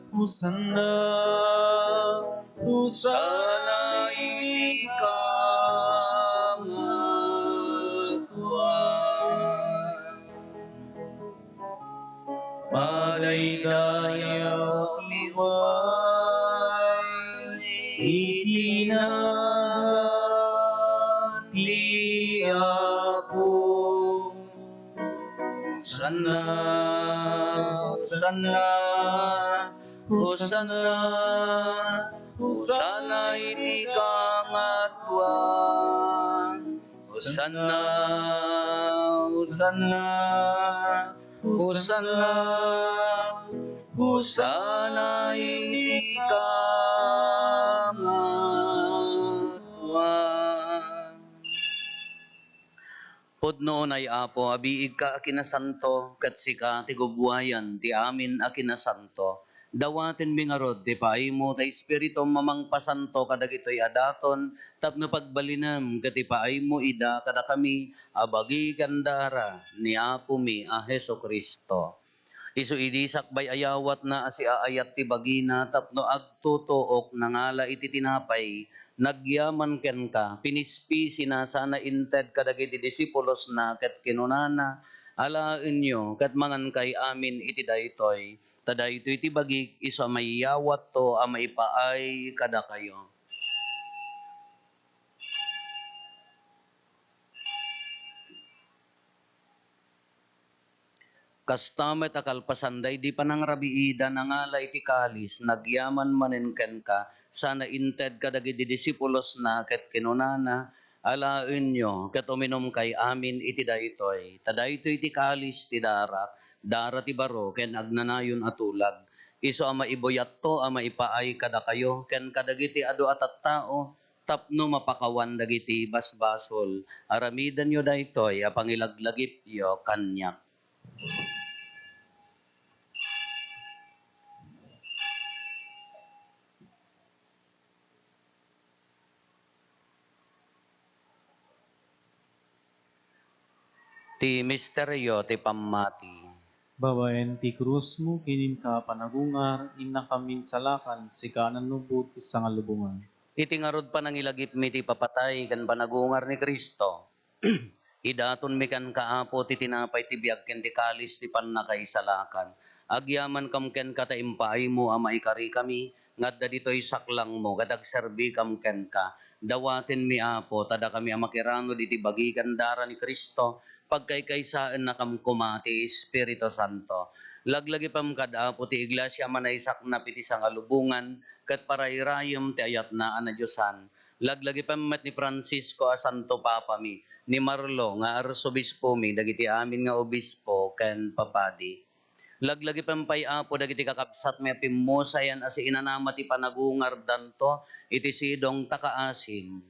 Hosanna, Hosanna iti kangatoan. Madaydayaw ti umay iti nagan ti Apo. Hosanna, Hosanna, Hosanna, Hosanna iti kangatoan. Hosanna, Hosanna, Hosanna, Hosanna iti kangatoan. Pudno unay, Apo, a biigka a kinasanto, ket sika ti gugwayan ti amin a kinasanto. Dawatenmi ngarud ti paaymo ta Espiritum a mangpasanto kadagitoy a daton tapno pagbalinem ket ipaaymo ida kadakami a bagi ken dara ni Apomi a Jesu-Cristo. Isu idi sakbay a yawatna a siaayat ti bagina tapno agtutuok, nangala iti tinapay, nagyaman kenka, pinispisina sana inted kadagiti disipulosna ket kinunana, "Alaenyo ket mangankay amin iti daytoy, ta daytoy ti bagik isu a mayawatto a maipaay kadakayo." Kasta met a kalpasan daydi panangrabiida, nangala iti kalis, nagyaman manen kenka, sana inted kadagiti disipulosna ket kinunana, "Alaenyo ket uminumkay amin iti daytoy, ta daytoy ti kalis ti darak, dara ti baro ken agnanayon a tulag. Isu a maibuyatto a maipaay kadakayo ken kadagiti adu a tattao tapno mapakawan dagiti basbasol. Aramidenyo daytoy a pangilaglagipyo kaniak." Ti misterio ti pammati. Babaen ti krusmo ken inka a panagungar, innakam insalakan, sika a nannubbot ti sangalubongan. Iti ngarud panangilagipmi ti ipapatay ken panagungar ni Cristo, idatonmi kenka, Apo, ti tinapay ti biag ken ti kalis ti pannakaisalakan. Agyamankam kenka ta impaaymo a maikarikami nga adda ditoy saklangmo ket agserbikam kenka. Dawatenmi, Apo, ta dakami a makiranod iti bagi ken dara ni Cristo, pagkaykaysaennakam koma ti Espiritu Santo. Laglagipem kad, Apo, ti iglesia a manaysaknap iti sangalubongan ket parayrayem ti ayatna a nadiosan. Laglagipem met ni Francisco a Santo Papami, ni Marlo nga Arsobispomi, dagiti amin nga obispo ken papadi. Laglagipem pay, Apo, dagiti kakabsatmi a pimmusayan a siinanama ti panagungardanto iti sidong ta kaasim.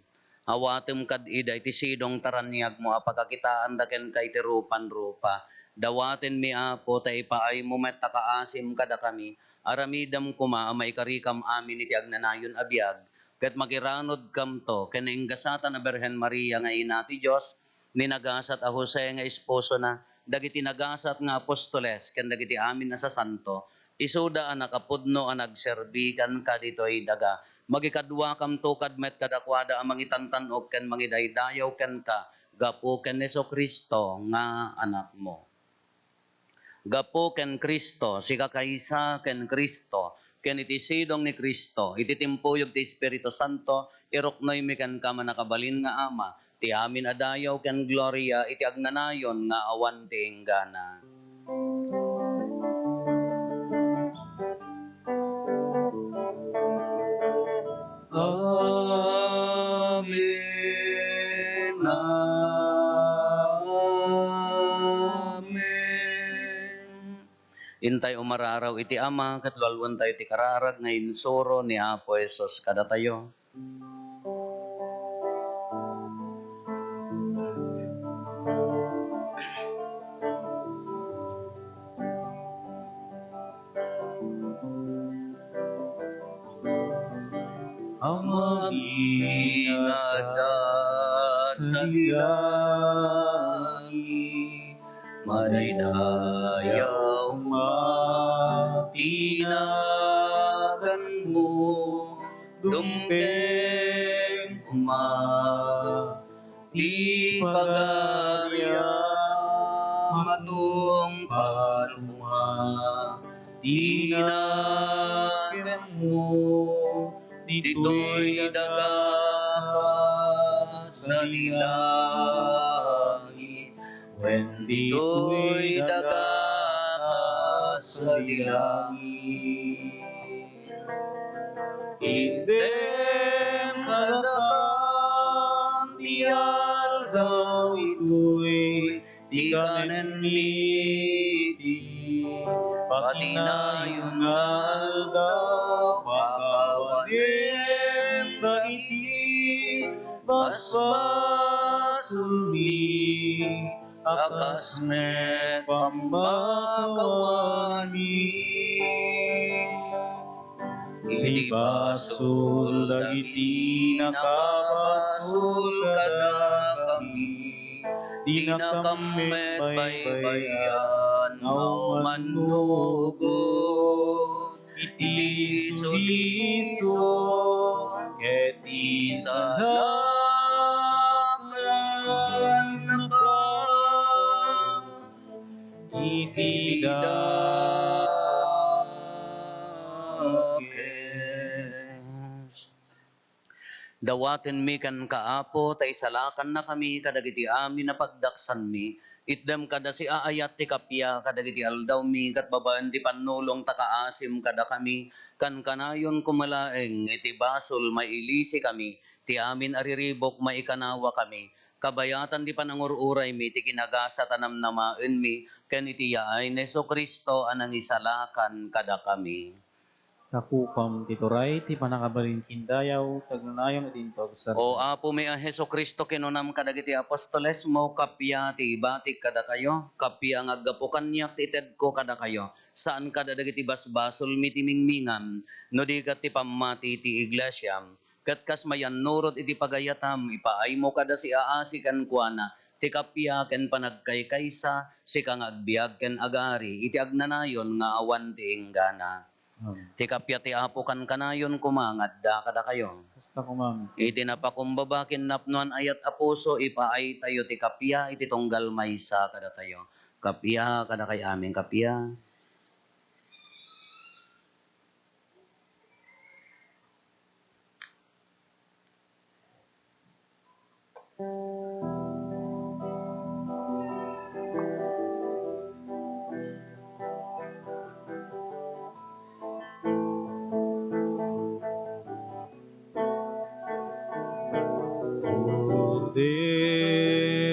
Awatem kad ida iti sidong ta raniagmo a pakakitaanda kenka iti rupan-rupa. Dawatenmi, Apo, ta ipaaymo met ta kaasim kadakami. Aramidem koma a maikarikam amin iti agnanayon a biag, ket makiranodkamto ken nainggasatan a Birhen Maria nga Ina ti Dios, ni nagasat a Jose nga esposona, dagiti nagasat nga apostoles, ken dagiti amin a sasanto, isuda a nakapudno a nagserbi kenka ditoy daga. Magikaduakamto kad met kadakuada a mangitantan-ok ken mangidaydayaw kenka gapu ken Jesu-Cristo nga Anakmo. Gapu ken Cristo, sikakaysa ken Cristo, ken iti sidong ni Cristo, iti timpuyog ti Espiritu Santo, iruknoymi kenka, mannakabalin nga Ama, ti amin a dayaw ken gloria iti agnanayon nga awan ti inggana. Amen. Amen. Intay umararaw iti Ama, ket lualuentayo ti kararag nga insuro ni Apo Jesus kadatayo. Amami nga adda sadi langit, madaydayaw koma ti naganmo, dumteng koma ti pagariam, matungpal koma ti nakemmo ditoy daga kas sadi langit, wen ditoy daga kas sadi langit. Itdem kadakam ti aldaw itoy, ti kanenmi ti patinayon nga aldaw, pakawanem dagiti basbasolmi, a kas met pammakawanmi. Iti basol dagiti nakabasol kadakami, dinakam met baybay-an nga umannugod iti suliso ket ti salakannaka iti dakes. Dawatenmi kenka, Apo, ta isalakannakami kadagiti amin a pagdaksanmi. Itdem kada siaayat ti kappia kadagiti aldawmi, ket babaen ti pannulong ta kaasim kadakami. Kankanayon koma laeng iti basol, mailisikami, ti amin a riribuk, maikanawakami. Kabayatan ti panangur-uraymi, ti kinagasat a namnamaenmi, ken iti yaay ni Jesu-Cristo a nangisalakan kadakami. Kakupam ti turay ti pannakabalin ken dayaw, ti agnanayon iti intogsarta. O Apomi a Jesu-Cristo, kinunam kadagiti apostolesmo, kappia ti ibatik kadakayo, kappia nga aggapu kaniak ti itedko kadakayo, saan kadagiti basbasolmi ti mingmingan, no di ket ti pammati ti iglesiam. Ket kas mayannurot iti pagayatam, ipaaymo kada siaasi kenkuana ti kappia ken panagkaykaysa, sika nga agbiag ken agari iti agnanayon nga awan ti inggana. Amen. Ti kappia ti Apo kankanayon koma nga adda kadakayo. Kasta koma met. Iti napakumbaba ken napnoan a yat a puso, ipaaytayo ti kappia iti tunggal maysa kadatayo. Kappia kadakayo amin, kappia.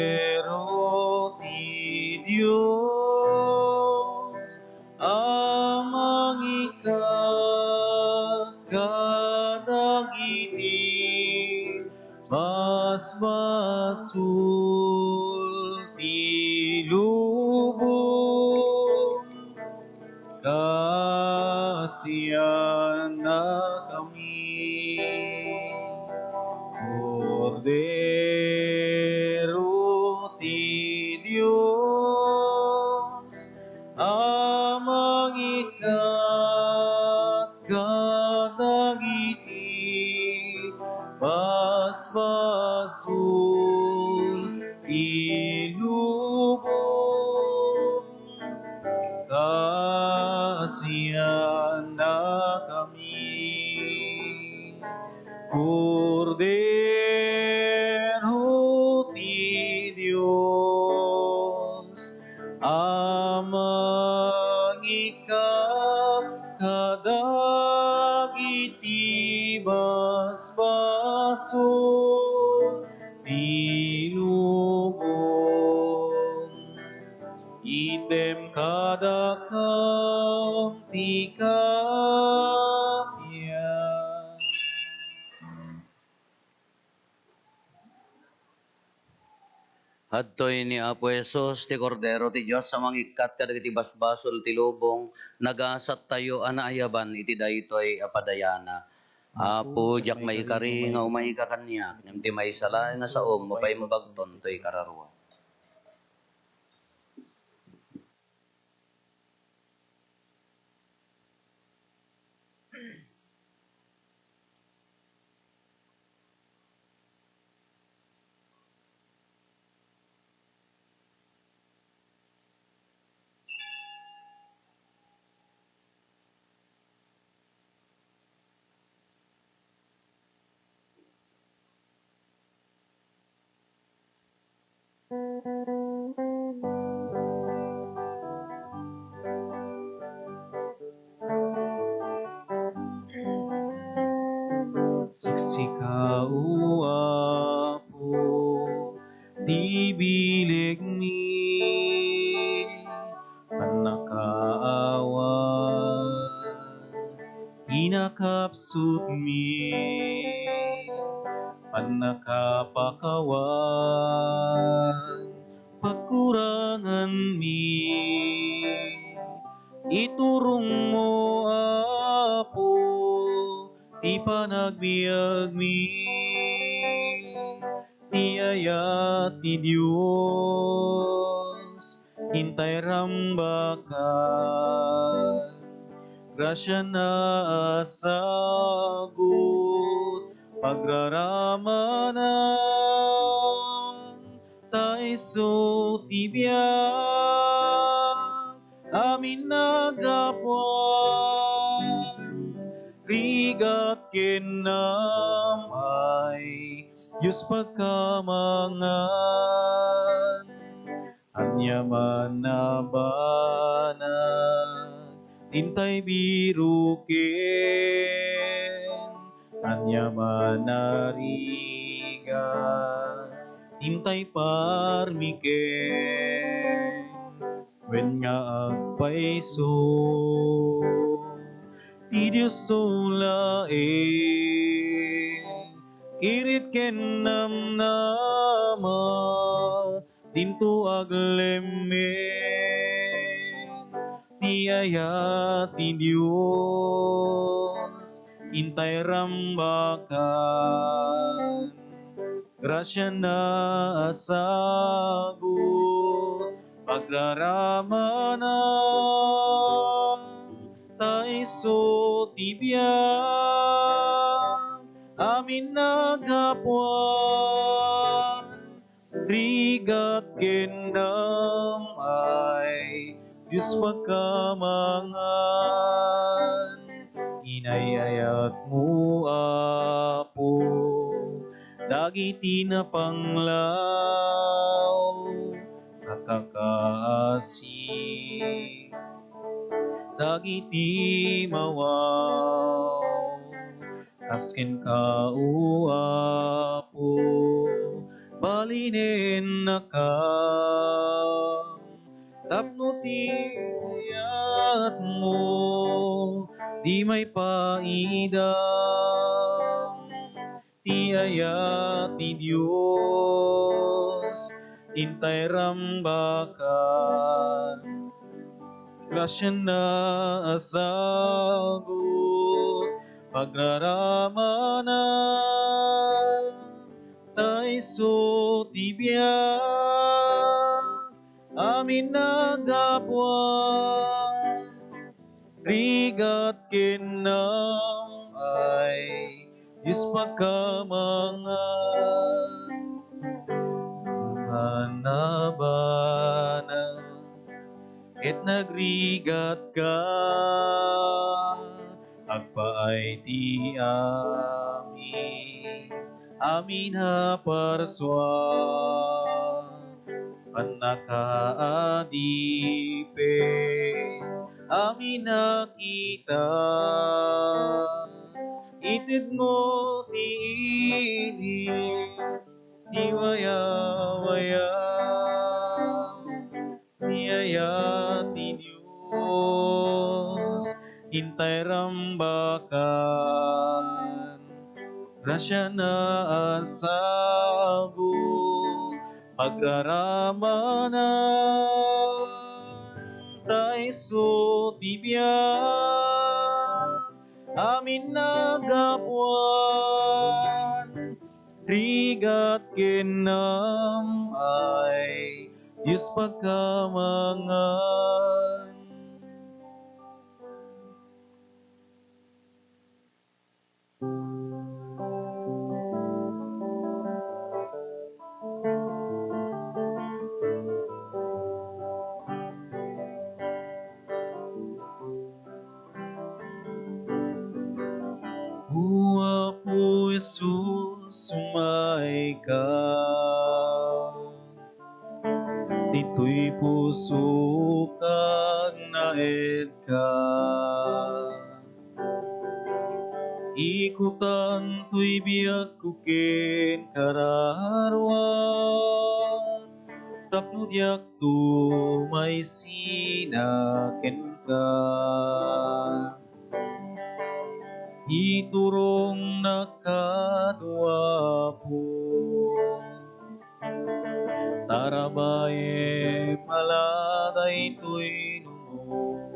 Kordero ti Dios, a mangikkat kadagiti basbasol ti lubong, kasiannakami. Kordero ti Dios, a mangikkat kadagiti basbasol ti lubong, kasiannakami. Kordero ti Dios, a mangikkat kadagiti basbasol ti lubong. Itdem kadakam ti kappia. Adtoy ni Apo Jesus, ti Kordero ti Dios a mangikkat kadagiti basbasol ti lubong, nagasattayo a naayaban iti daytoy a padayana. Apo, diak maikari nga umayka kaniak, ngem ti maysa laeng a saom, mapaimbagton toy kararua. Siksika, O Apo, ti bilegmi, pannakaawan, kinakapsutmi, pannakapakawan, pagkuranganmi. Iturongmo, Apo, ti panagbiagmi, ti ayat ti Dios, Intay rambakan, grasiana a sagut, pagraramanan, ta isu ti biag, amin a gapuan, rigat ken namnam, Dios pagkamangan. Ania man a banag, intay biroken, ania man a rigat, intay parmiken, wen nga agpayso ti Diosto laeng, kirit ken namnama, dinto aglemmen ti ayat ti Dios, intay rambakan, grasiana a sagut, pagraramanan, ta isu ti biag, amin a gapuan, rigat ken namnam, Dios pagkamangan. Inay-ayatmo, Apo, dagiti napanglaw, nakakaasi dagiti mawaw. Kas kenka, O Apo, balinennakam tapno ti ayatmo di maipaidam. Ti ayat ti Dios, intay rambakan, grasiana a sagut, pagraramanan, ta isu ti biag, amin a gapuan, rigat ken namnam, Dios pagkamangan. Manabana ket nagrigatka, agpaay ti amin, amin a parsua, pannakaadipen, amin a kita, itedmo ti ili, ti wayawaya, ti ayat ti Dios, intay rambakan, grasiana a sagut, pagraramanan, ta isu ti biag, amin a gapuan, rigat ken namnam, Dios pagkamangan. O Apo Jesus, umayka. Ditoy pusok agnaedka. Ikutan toy biagko ken kararuan, tapno diakto maisina kenka. Iturongnak kano, Apo, tarabayem ala daytoy nunot,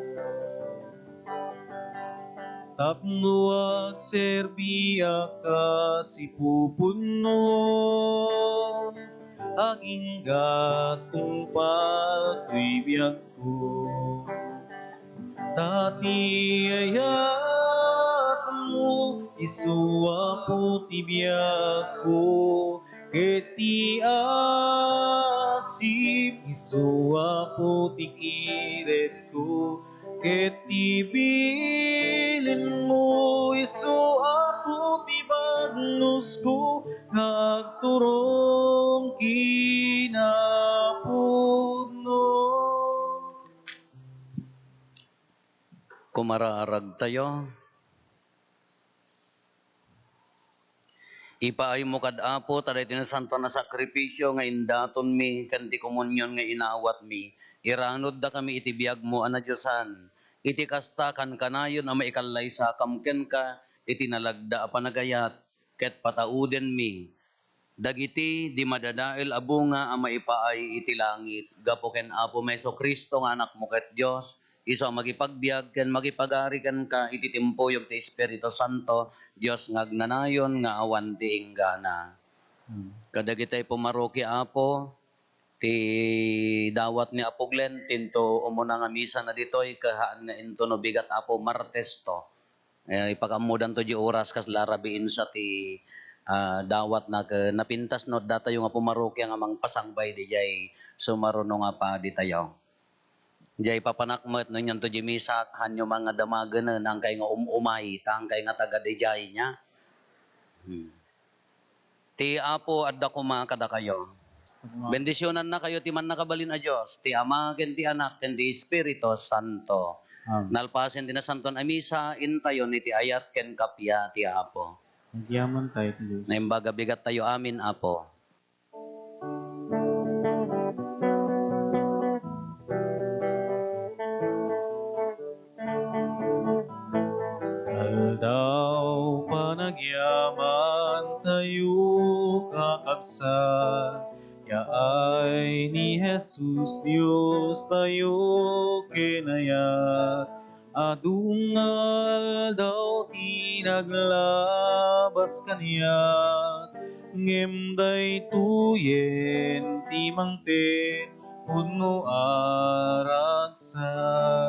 tapno agserbiak kas ipupunnom, agingga tungpal toy biagko. Ta ti ayatmo isu, Apo, ti biagko, ket ti asip isu, Apo, ti kiretko, ket ti bilinmo isu, Apo, ti badnosko nga agturong kinapudno. Kumaraaragtayo. Ipaaymo kad Apo, ta daytoy nasantoan a sakrifisio nga indatonmi ken ti komunion nga inawatmi, iranudda kami iti biagmo a nadiosan. Iti kasta, kankanayon a maikallaysakam kenka iti nalagda a panagayat, ket pataudenmi dagiti di madadael a bunga a maipaay iti langit. Gapu ken Apo Jesu-Cristo nga Anakmo ket Dios, isu a makipagbiag ken makipagari kenka iti timpuyog ti Espiritu Santo, Dios nga agnanayon nga awan ti inggana. Amen. Kadagitay pumarokia, Apo, ti dawat ni Apo Glenn, tinto umuna nga misa na ditoy, kahaan nga intono bigat, Apo, Martes to. Eh, ipakaammodanto di oras kasla rabiin sa ti, ah, dawat na ke-, napintas no datayo nga pumarokia nga mangpasangbay dijay sumaruno nga padi tayo. Jay papanak met no inyanto di misa, hanyo man nga damagenen, angkay nga um-umay, ta angkay nga taga dijay niya. Hmm. Ti Apo adda koma kadakayo. Bendisionannakayo ti mannakabalin a Dios, ti Ama, ken ti Anak, ken ti Espiritu Santo. Amen. Nalpasen ti nasantoan a misa, intayon iti ayat ken kappia ti Apo. Agyaman tayo ti Dios. Naimbag a bigat tayo amin, Apo. Aldaw panagyaman tayo, kakabsat, yaay ni Jesus Dios tayo kinayat. Adu nga aldaw ti naglabas kaniak, ngem daytoyen ti mangted pudno a ragsak.